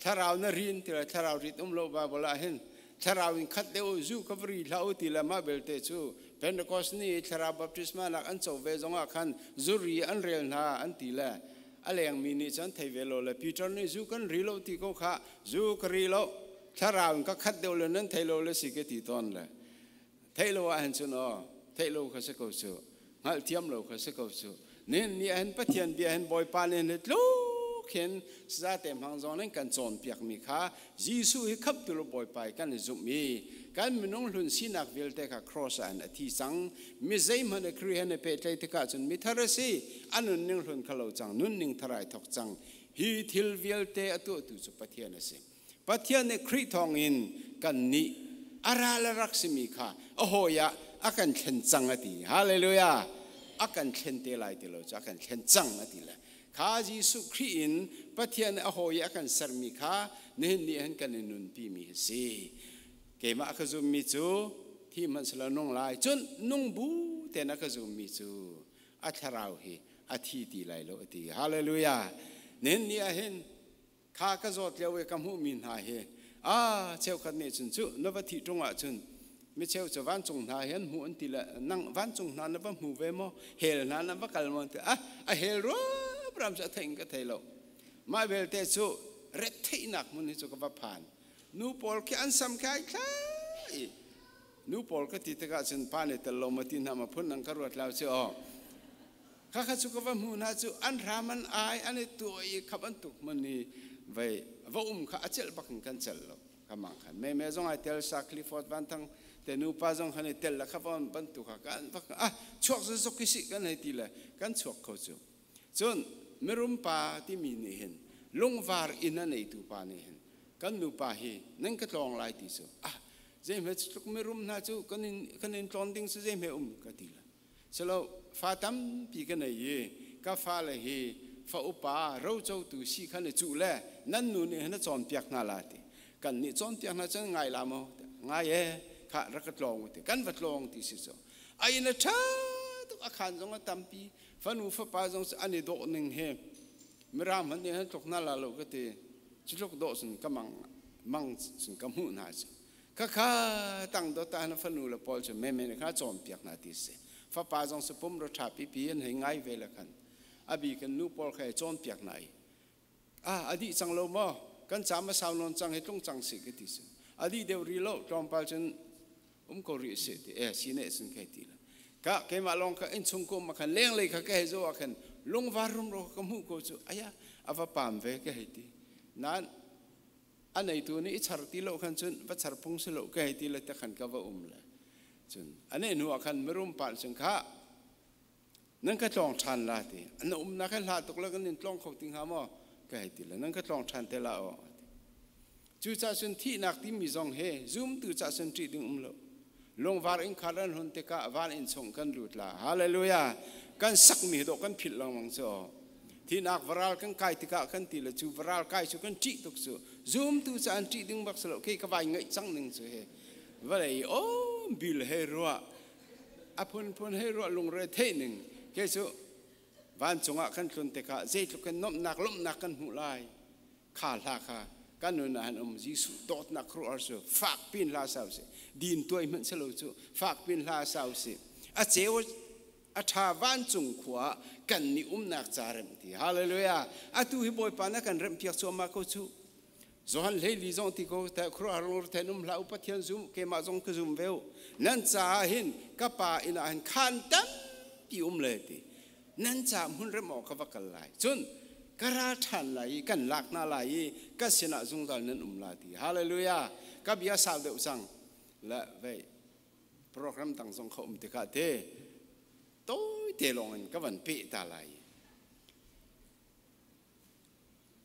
thlarau na rin ti le thlarau rit um lo. Bible ah hin thlarau in khat deuh zu ka ri hlah u ti le mah belte cu Pentecost ni thlarau baptisma nak an co ve zongah khan zuri an rel hna an ti le a lengmi nih cun thei ve lo le Peter nih zu kan ri lo ti ko kha, zu ka ri lo, thlarau in ka khat deuh le nan thei lo le si ka ti tawn le. Theih lo ah hin cun aw, theih lo kha si ko cu, hngalhthiam lo kha si ko cu. Nihin ni ah hin Pathian bia hin Bawipa nih hin tluk hin sazate hmang zong in kan cawnpiakmi kha Jesuh hi khamhtu le Bawipa i kan i zumh i kan minung hlun sinak vialte kha cross ah in a thi cang. Mi zeihmanh i Khrih he na pehtlaih tikah cun mithar a si, a nunning hlun kha lo cang, nunning thar ai thawk cang. Hi thil vialte a tuahtu cu Pathian a si. Pathian nih Khrih thawngin kannih a ral a rak simi kha a hawi ah a kan thlen cang a ti. Hallelujah! A kan thlen te lai ti lo cu a kan thlen cang a ti le. Kha Jesuh Khrih in Pathian a hawi a kan sermi kha nihin ni hin kan i nunpi mi hi si. Keimah ka zummi cu thi hmanh selaw nung lai. Cun nung bu tein a ka zummi cu a thlarau hi a thi ti lai lo a ti. Hallelujah! Nihin ni ah hin kha ka zawt lio i ka hmuhmi hna hi a cheukhat nih cun cu na va thih ṭung ahcun mi cheu cu vancung hna hi an hmuh an ti le nang vancung hna na va hmu ve maw, hell hna na va kal maw ti ah a hell ruamram cu a theih in ka thei lo. Mah belte cu retheihnak hmun hi cu ka va phan. Nu pawl khi an sam khi ai thlai. Nu pawl ka ti tikah cun pa nih tel lo ma ti hna ma phun nang ka ruat lau ci aw. Khakha cu ka va hmu hna cu an hram an ai, an i tuah i khap an tuk hmun i vei va um kha a celh bak in kan celh lo. Ka mang khan me me zong ai tel sa Clifford Van Thang te nu pa zong khan i tel la kha van bantuk kha kan va ah chuak zok ki si kan hei ti le kan chuak kho cu. Cun mirum pa timi nih hin lungvar inn a neitu pa nih hin kan nupa hi nan ka tlawng lai ti cu ah zeihme tluk mirum hna cu kan in tlawn ding cu zeihme um ka ti le. Silo fa tampi ka nei i ka fale hi fa upa rocotu si kha na cuh le nan nu nih hin a cawnpiak hna la ti. Kan nih cawnpiak hna cun ngai la maw? Ngai e, kha rak ka tlawng ti. Kan va tlawng ti si cu. A inn a ṭha tuk, a khaan zong a tampi, fanu fapa zong cu an i dawh ning he Mirang hmanh nih han tluk hna la lo ka ti. Cu tluk dawh cun ka mang mang cun ka hmuh hna cu. Khakha tang dawt ah na fanu le pawl cu meme nih khan a cawnpiak hna ti si. Fapa zong si pum ro ṭha pipi an hei ngai ve le khan a bi kan nu pawl kha cawnpiak hna i a dih cang lo maw, kan cam a sau nawn cang hi, tlung cang si ka ti si. A dih deuh rih lo, tlawmpal cun um ko rih si ti e si ne sun kai ti la ka keimah lawng kha innchung ko ma khan lenglei kha ka hei zo ah khan lungvar rumro ka hmuh ko cu aya a va pam ve ka hei ti. Nan a neitu nih i char ti lo khan cun va char phung si lo ka hei ti le te khan ka va um le cun a ne hnu ah khan mirum pa cun kha nan ka tlawng ṭhan la ti na umnak he hla tuk le kan in tlawng kho ti hnga maw ka hei ti le nan ka tlawng ṭhan te la aw. Cucaah cun thihnak timi zong he zumtu cah cun ṭih ding um lo. Lungvar inn khar an hun tikah van inn chung kan lut la. Hallelujah! Kan sakmi dawh kan philh lengmang cu. Thinak varal kan kai tikah kan ti le cu varal kai cu kan ṭih tuk cu. Zumtu ca an ṭih ding bak si lo. Kei ka vai ngaih cang ning cu he. Vawlei om bil he ruah a phunphun he ruah lungre theih ning ke cu vancung ah kan tlun tikah zeitluk in nuamhnak lawmhnak kan hmuh lai. Kha hla kha kan nun ah han um. Jesuh dawtnak khuaruahhar cu fak pin hla sau si. Din tuai hmanh si lo cu fak pin hla sau si. A ceu. A ṭha vancung khua ah kan nih umnak ca remh ti. Hallelujah. Atu hi Bawipa na kan remhpiak cuahmah ko cu. Johan 14 zong ti ko te khuaruahhar lungre um hlah u, Pathian zum, keimah zong ka zum ve u. Nan caah hin ka pa inn ah hin khaan tampi um le ti. Nan ca hmun rem awk ka va kal lai. Cun ka ra ṭhan lai i kan lak hna lai i ka sinah zungzal nan um la ti. Hallelujah. Ka bia sau deuh cang. Le vei program dang zong kha um tikah te tawite lawng in ka van peh ta lai.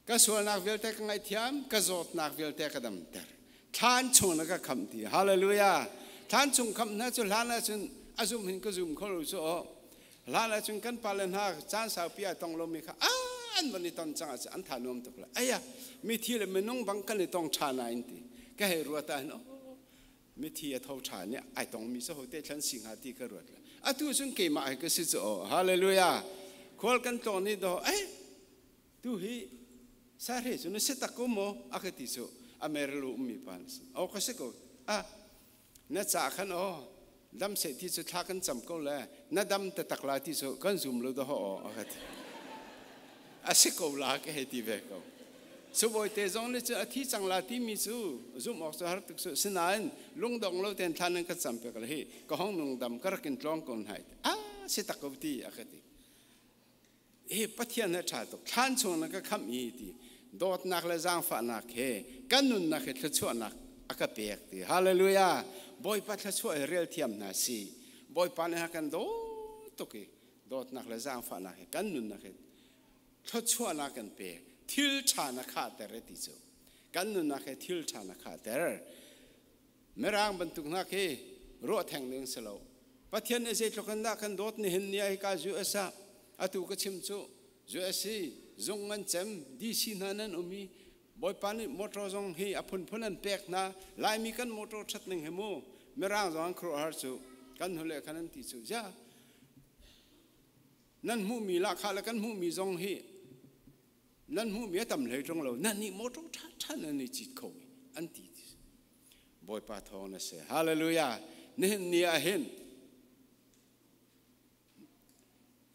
Ka sualnak vialte ka ngaihthiam, ka zawtnak vialte ka damter. Thlan chung na ka khamh ti. Hallelujah. Thlan chung khamh hna cu hlan ahcun a zum hin ka zum kho lo cu aw. Hlan ahcun kan pale hna caan saupi a tong lomi kha an van i ton cang ahcun an tha nuam tuk la. Aya, mithi le minung bang kan i tong ṭha nain ti. Ka hei ruat ah hin oh, mithi a tho ṭhan i ai tongmi cu hote thlan si hnga ti ka ruat le atu cun keimah hi ka si cu aw. Hallelujah. Khual kan tlawn i do eh tu hi sahre cu na si tak ko maw a ka ti cu. Amerilu ummi pa na si aw ka si ko. A na ca khan aw dam se ti cu thla kan cam ko le na dam te tak la ti cu kan zum lo do ho a ka ti. A si ko la ka hei ti ve ko. Subawi te zong nih cu a thi cang la timi cu zumh awk cu har tuk su. Sinain lungdong lo ten thlan in ka cam pek le hi ka hong nung dam ka rak in tlawng ko hnai a si tak ko ti a ka ti. Hi Pathian he ṭha tuk thlan chung na ka khamh i ti dawtnak le zaangfahnak he kan nunnak he thluachuahnak a ka pek ti. Hallelujah. Bawipa thluachuah hi rel thiam hna si. Bawipa nih a kan dawt tuk i dawtnak le zaangfahnak he kan nunnak he thluachuahnak kan pek. Thil ṭha na khahter e ti cu kan nunnak he thil ṭha na khahter. Mirang bantuk hna khi ruah theng ding si lo. Pathian nih zeitluk in dah kan dawt nihin ni ah hika US ah atu ka chim cu US hi zung ngan cem DC hna nan um i Bawipa nih motor zong hi a phunphun an pek hna. Laimi kan motor ṭhat ning hi mu Mirang zong an khuaruahhar cu kan hnule khan an ti cu zia nan hmuhmi lahkhah le kan hmuhmi zong hi nan hmuhmi a tam hlei ṭung lo, nan nih motor ṭha ṭha nan i cit kho an ti. Bawipa thawng na si. Hallelujah. Nihin ni ah hin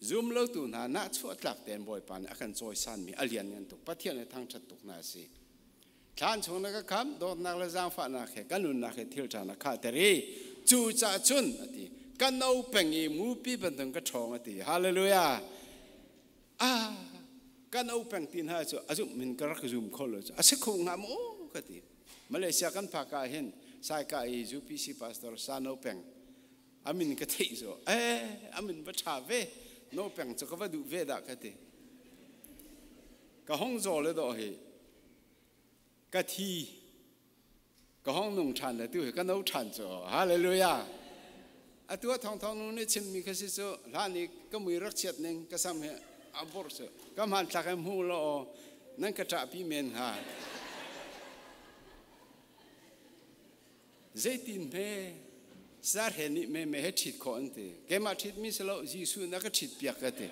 zum lo tu hna nah chuah tlak tein Bawipa nih a kan cawisanmi a lian ngan tuk. Pathian he thangṭhat tuk hna si. Thlan chung na ka kham, dawtnak le zaangfahnak he ka nunnak he thil ṭha na khahter i cu cah cun a ti ka no peng i mupi bantuk ka ṭhawng a ti. Hallelujah. Ah, ka no peng ti hna cu a zumh min ka rak zum kho lo cu a si kho hnga maw ka ti. Malaysia kan phak ah hin Saika i UPC pastor Sa No Peng amin ka theih zo eh amin va ṭha ve, no peng cu ka va duh ve dah ka ti. Ka hong zaw le dawh hi ka thi ka hong nung ṭhan le tu hi ka no ṭhan cu. Hallelujah. Atu a thong thong nu nih chimmi kha si cu hlan i ka mui rak chiat ning ka sam he a bor cu ka hmanthlak he hmu law aw nan ka ṭahpi men hnga. Zeitin hme sar he nih me me he ṭhit khawh an ti. Keimah ṭhitmi si lo, Jesuh na ka ṭhit piak ka ti.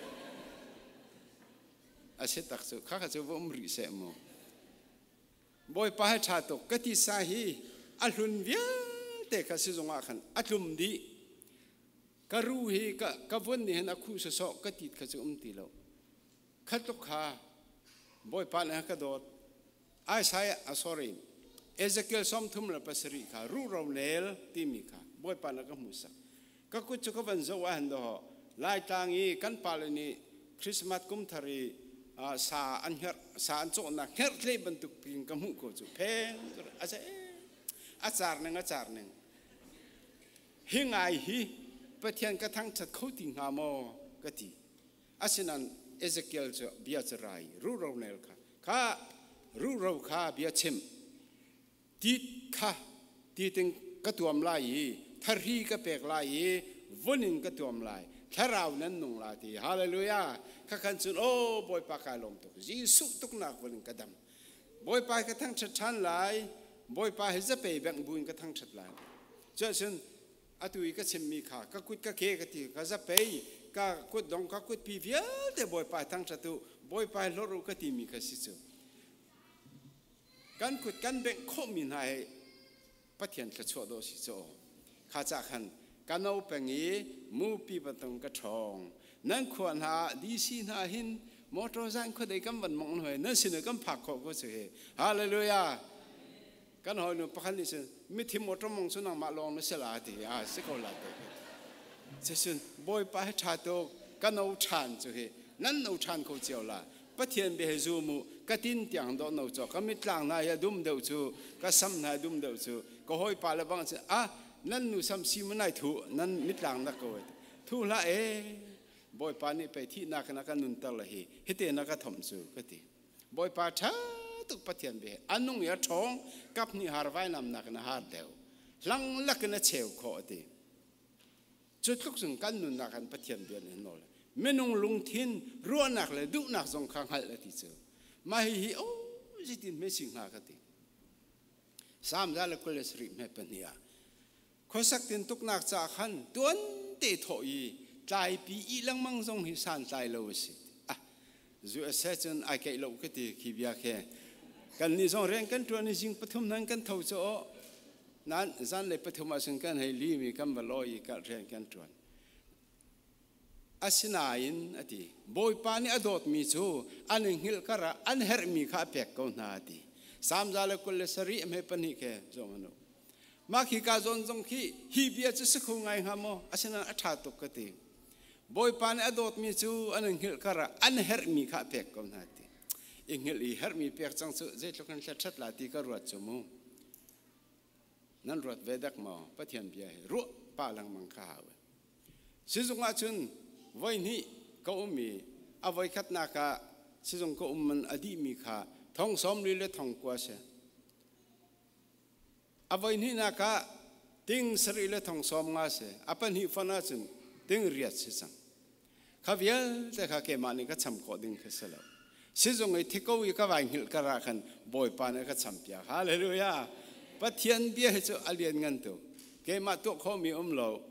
A si tak cu kha kha cu va um rih seh mu. Bawipa he ṭha tuk ka tisa hi a hlun vialte kha sizung ah khan a tlum dih. Ka ru hi ka vun nih hin a khuh sawsawh ka tit kha cu um ti lo. Kha tluk kha Bawipa nih a ka dawt. Isaiah, sorry, Ezekiel 37 kha ruhro nel timi kha Bawipa nih a ka hmuhsak. Ka kut cu ka van zoh ah hin dawh Laitlang i kan pale nih Christmas kum thar i sa an hngerh sa an cawhnak hngerhtlei bantuk pin ka hmuh ko cu pheng a se a car ning a car ning hi ngai hi Pathian ka thangṭhat kho ti hnga maw ka ti. Asinain Ezekiel cu bia cu rai ruhro nel kha kha ruhro kha bia chim tit kha titing ka tuam lai i thari ka pek lai i vun in ka tuam lai, thlarau nan nung la ti. Hallelujah. Kha khan cun o Bawipa kai lawm tuk, Jesuh tuknak vun in ka dam. Bawipa ka thangṭhat ṭhan lai, Bawipa hi zapei bengh buin ka thangṭhat lai. Cuahcun atu i ka chimmi kha ka kut ka ke ka ti ka zapei ka kut dong ka kut pi vialte Bawipa thangṭhat u, Bawipa hlorh u ka timi kha si cu. Kan kut kan bengh khawhmi hna hi Pathian thluachuah dawh si cu. Kha ca khan Ka no peng i mupi bantuk ka ṭhawng. Nan khua hna DC hna hin motor zan khuadei kan van mong hoi nan sin kan phak khawh ko cu hi. Hallelujah. Kan hoi nu pakhat nih cun mithi motor mong cu nangmah lawng na si la ti a si ko la te. Cucun Bawipa hi ṭha tuk ka no ṭhan cu hi nan no ṭhan kho cio la. Pathian bia hi zum u ka tin tiang dawh no caw ka mitlang hna hi a dum deuh cu ka sam hna a dum deuh cu ka hawipa le bang cun ah nan nu sam si mu nai thu nan mitlang na ko thu hlah e Bawipa nih pei thihnak in a kan nunter le hi hite na ka thom cu ka ti. Bawipa ṭha tuk Pathian bia a nung i a ṭhawng kap hnih har vainam nak in a har deuh hlang lak in a cheu khawh a ti. Cu tluk cun kan nunnak kan Pathian bia nih nawl minung lungthin ruahnak le duhnak zong kha hngalh a ti cu. Mah hihi o zeitin hme si hnga ka ti. Salm 122 ah khuasak tintuknak ca khan tuan te thawh i tlaipi i lengmang zong hi santlai lo a si. Ah, USA cun ai keih lo ka ti khi bia khi. Kan nih zong rian kan ṭuan i zing pathum nan kan tho cu aw. Nan zanlei pathum ah cun kan hei limi kan va lawi i kal rian kan ṭuan. Asinain a ti, Bawipa nih a dawtmi cu an i hngilh karah an herhmi kha a pek ko hna a ti. Salm 127 ke zong an um. Mah khi ka zawn zong khi hi bia cu si kho ngai hnga maw? Asinain a ṭha tuk ka ti. Bawipa nih a dawtmi cu an i hngilh karah an herhmi kha a pek ko hna ti. I hngilh i herhmi pek cang cu zeitluk in ṭhat la ti ka ruat cu mu. Nan ruat ve dek maw? Pathian bia hi ruah pah lengmang kha hau. Sizung ah cun voi hnih ka um i a voi khatnak ah sizung ka um man a dihmi kha thong 40 le thong kua si. A voi hnihnak ah ting 7 le thong 50 si. A pahnih fon ahcun ting riat si cang. Kha vialte kha keimah nih ka cham khawh ding kha si lo. Sizung i thiko i ka vai hngilh kar ah khan Bawipa nih a ka champiak. Hallelujah! Pathian bia hi cu a lian ngan tuk. Keimah tuah khawhmi um lo.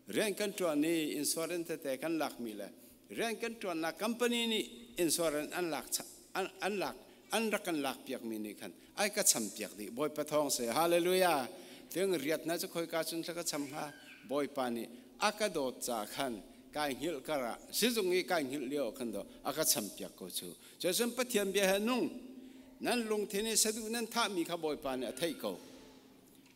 Rian kan ṭuan i insurance tete kan lakmi le rian kan ṭuannak company nih insurance an lak an lak an rak kan lakpiakmi nih khan ai ka champiak dih. Bawipa thawng seh. Hallelujah! Tiang riat na cu khoika cun ka cham hnga? Bawipa nih a ka dawt ca khan kai hngilh kar ah sizung i kai hngilh lio khan do a ka champiak ko cu. Cucun Pathian bia he nung nan lungthin i saduh nan thahmi kha Bawipa nih a theih ko.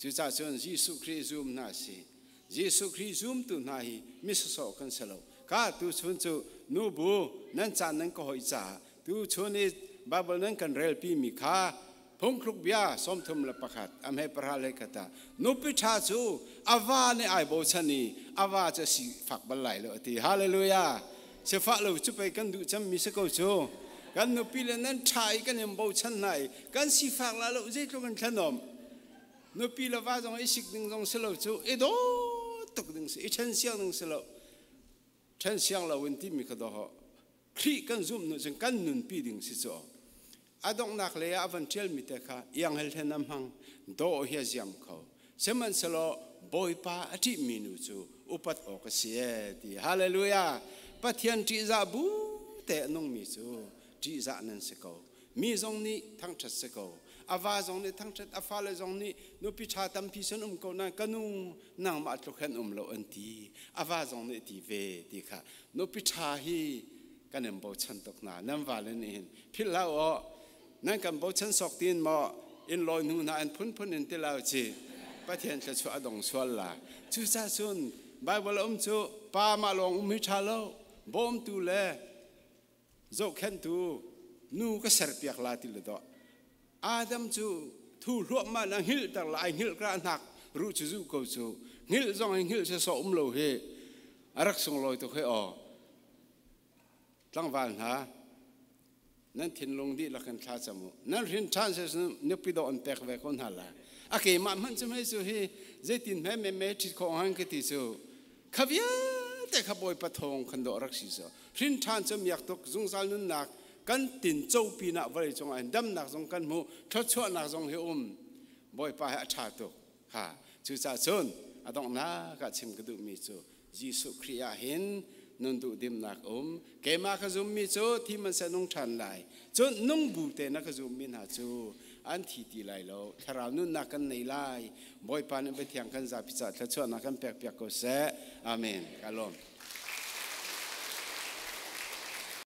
Cucaah cun Jesuh Khrih zum hna si. Jesuh Khrih zumtu hna hi mi sawsawh kan si lo. Ka tuchun cu nubu nan caan nan ka hoih caah tuchun i Bible nan kan relpi mi kha Phungthluk bia 31 a hme pahra le khat ah nupi ṭha cu a va nih ai bochan i a va cu a sifak bal lai lo a ti. Hallelujah! Sifah lo cu pei kan duh cemmi si ko cu. Kan nupi le nan ṭha i kan in bochan hna i kan sifak la lo zeitluk in thlenom. Nupi le va zong i sik ding zong si lo cu i dawt tuk ding si i ṭhen siang ding si lo. Ṭhen siang lo in timi kha dawh Khrih kan zumh nu cun kan nunpi ding si cu. A donghnak lei ah a van ṭialmi te kha ianghel hen a hmang dawh hi a ziam kho. Sihmanhsehlaw Bawipa a ṭihmi nu cu upat awk a si ee ti. Hallelujah! Pathian ṭihzah bu te a nungmi cu ṭihzah nan si ko. Mi zong nih thangṭhat si ko. A va zong nih thangṭhat, a fale zong nih nupi ṭha tampi sun um ko nain ka nu nangmah tluk hin um lo an ti. A va zong nih ti ve ti kha nupi ṭha hi kan in bochan tuk hna. Nan vale nih hin philh hlah aw nan kan bochan sawk tiin maw in lawi hnu hna in phunphun in ti lo ci Pathian thluachuah a dong sual la. Cucaah cun Bible um cu pa mah lawng um hi ṭha lo bawmtu le zohkhenhtu nu ka serpiak la ti le dawh Adam cu thu hluahmah na hngilhter la ai hngilh ka hnak ruh cu zu ko cu hngilh zong hi hngilh sawsawh um lo hi a rak sunglawi tuk hi aw tlangval hna nan thinlung dihlak in thla cam u nan hrin ṭhan se nupi dawh an pek ve ko hna la a keimah hmanh cu mei cu hi zeitin hme me me ṭhit khawh han ka ti cu Kha vialte kha Bawipa thawng khan dawh rak si so. Hrin ṭhan cu miak tuk zungzal nunnak kan tin co pinah vawlei cungah hin damnak zong kan hmu, thluachuahnak zong hi um. Bawipa hi a ṭha tuk. Ha, cucaah cun a donghnak ah chim ka duhmi cu Jesuh Khrih ah hin nun duhdimnak um. Keimah ka zummi cu thi man seh nung ṭhan lai. Cun nung bu te na ka zummi hna cu An thi ti lai lo. Thlarau nunnak kan nei lai. Bawipa nih biathiang kan zapi caah thluachuahnak kan pek piak ko seh. Amen. Ka lawm.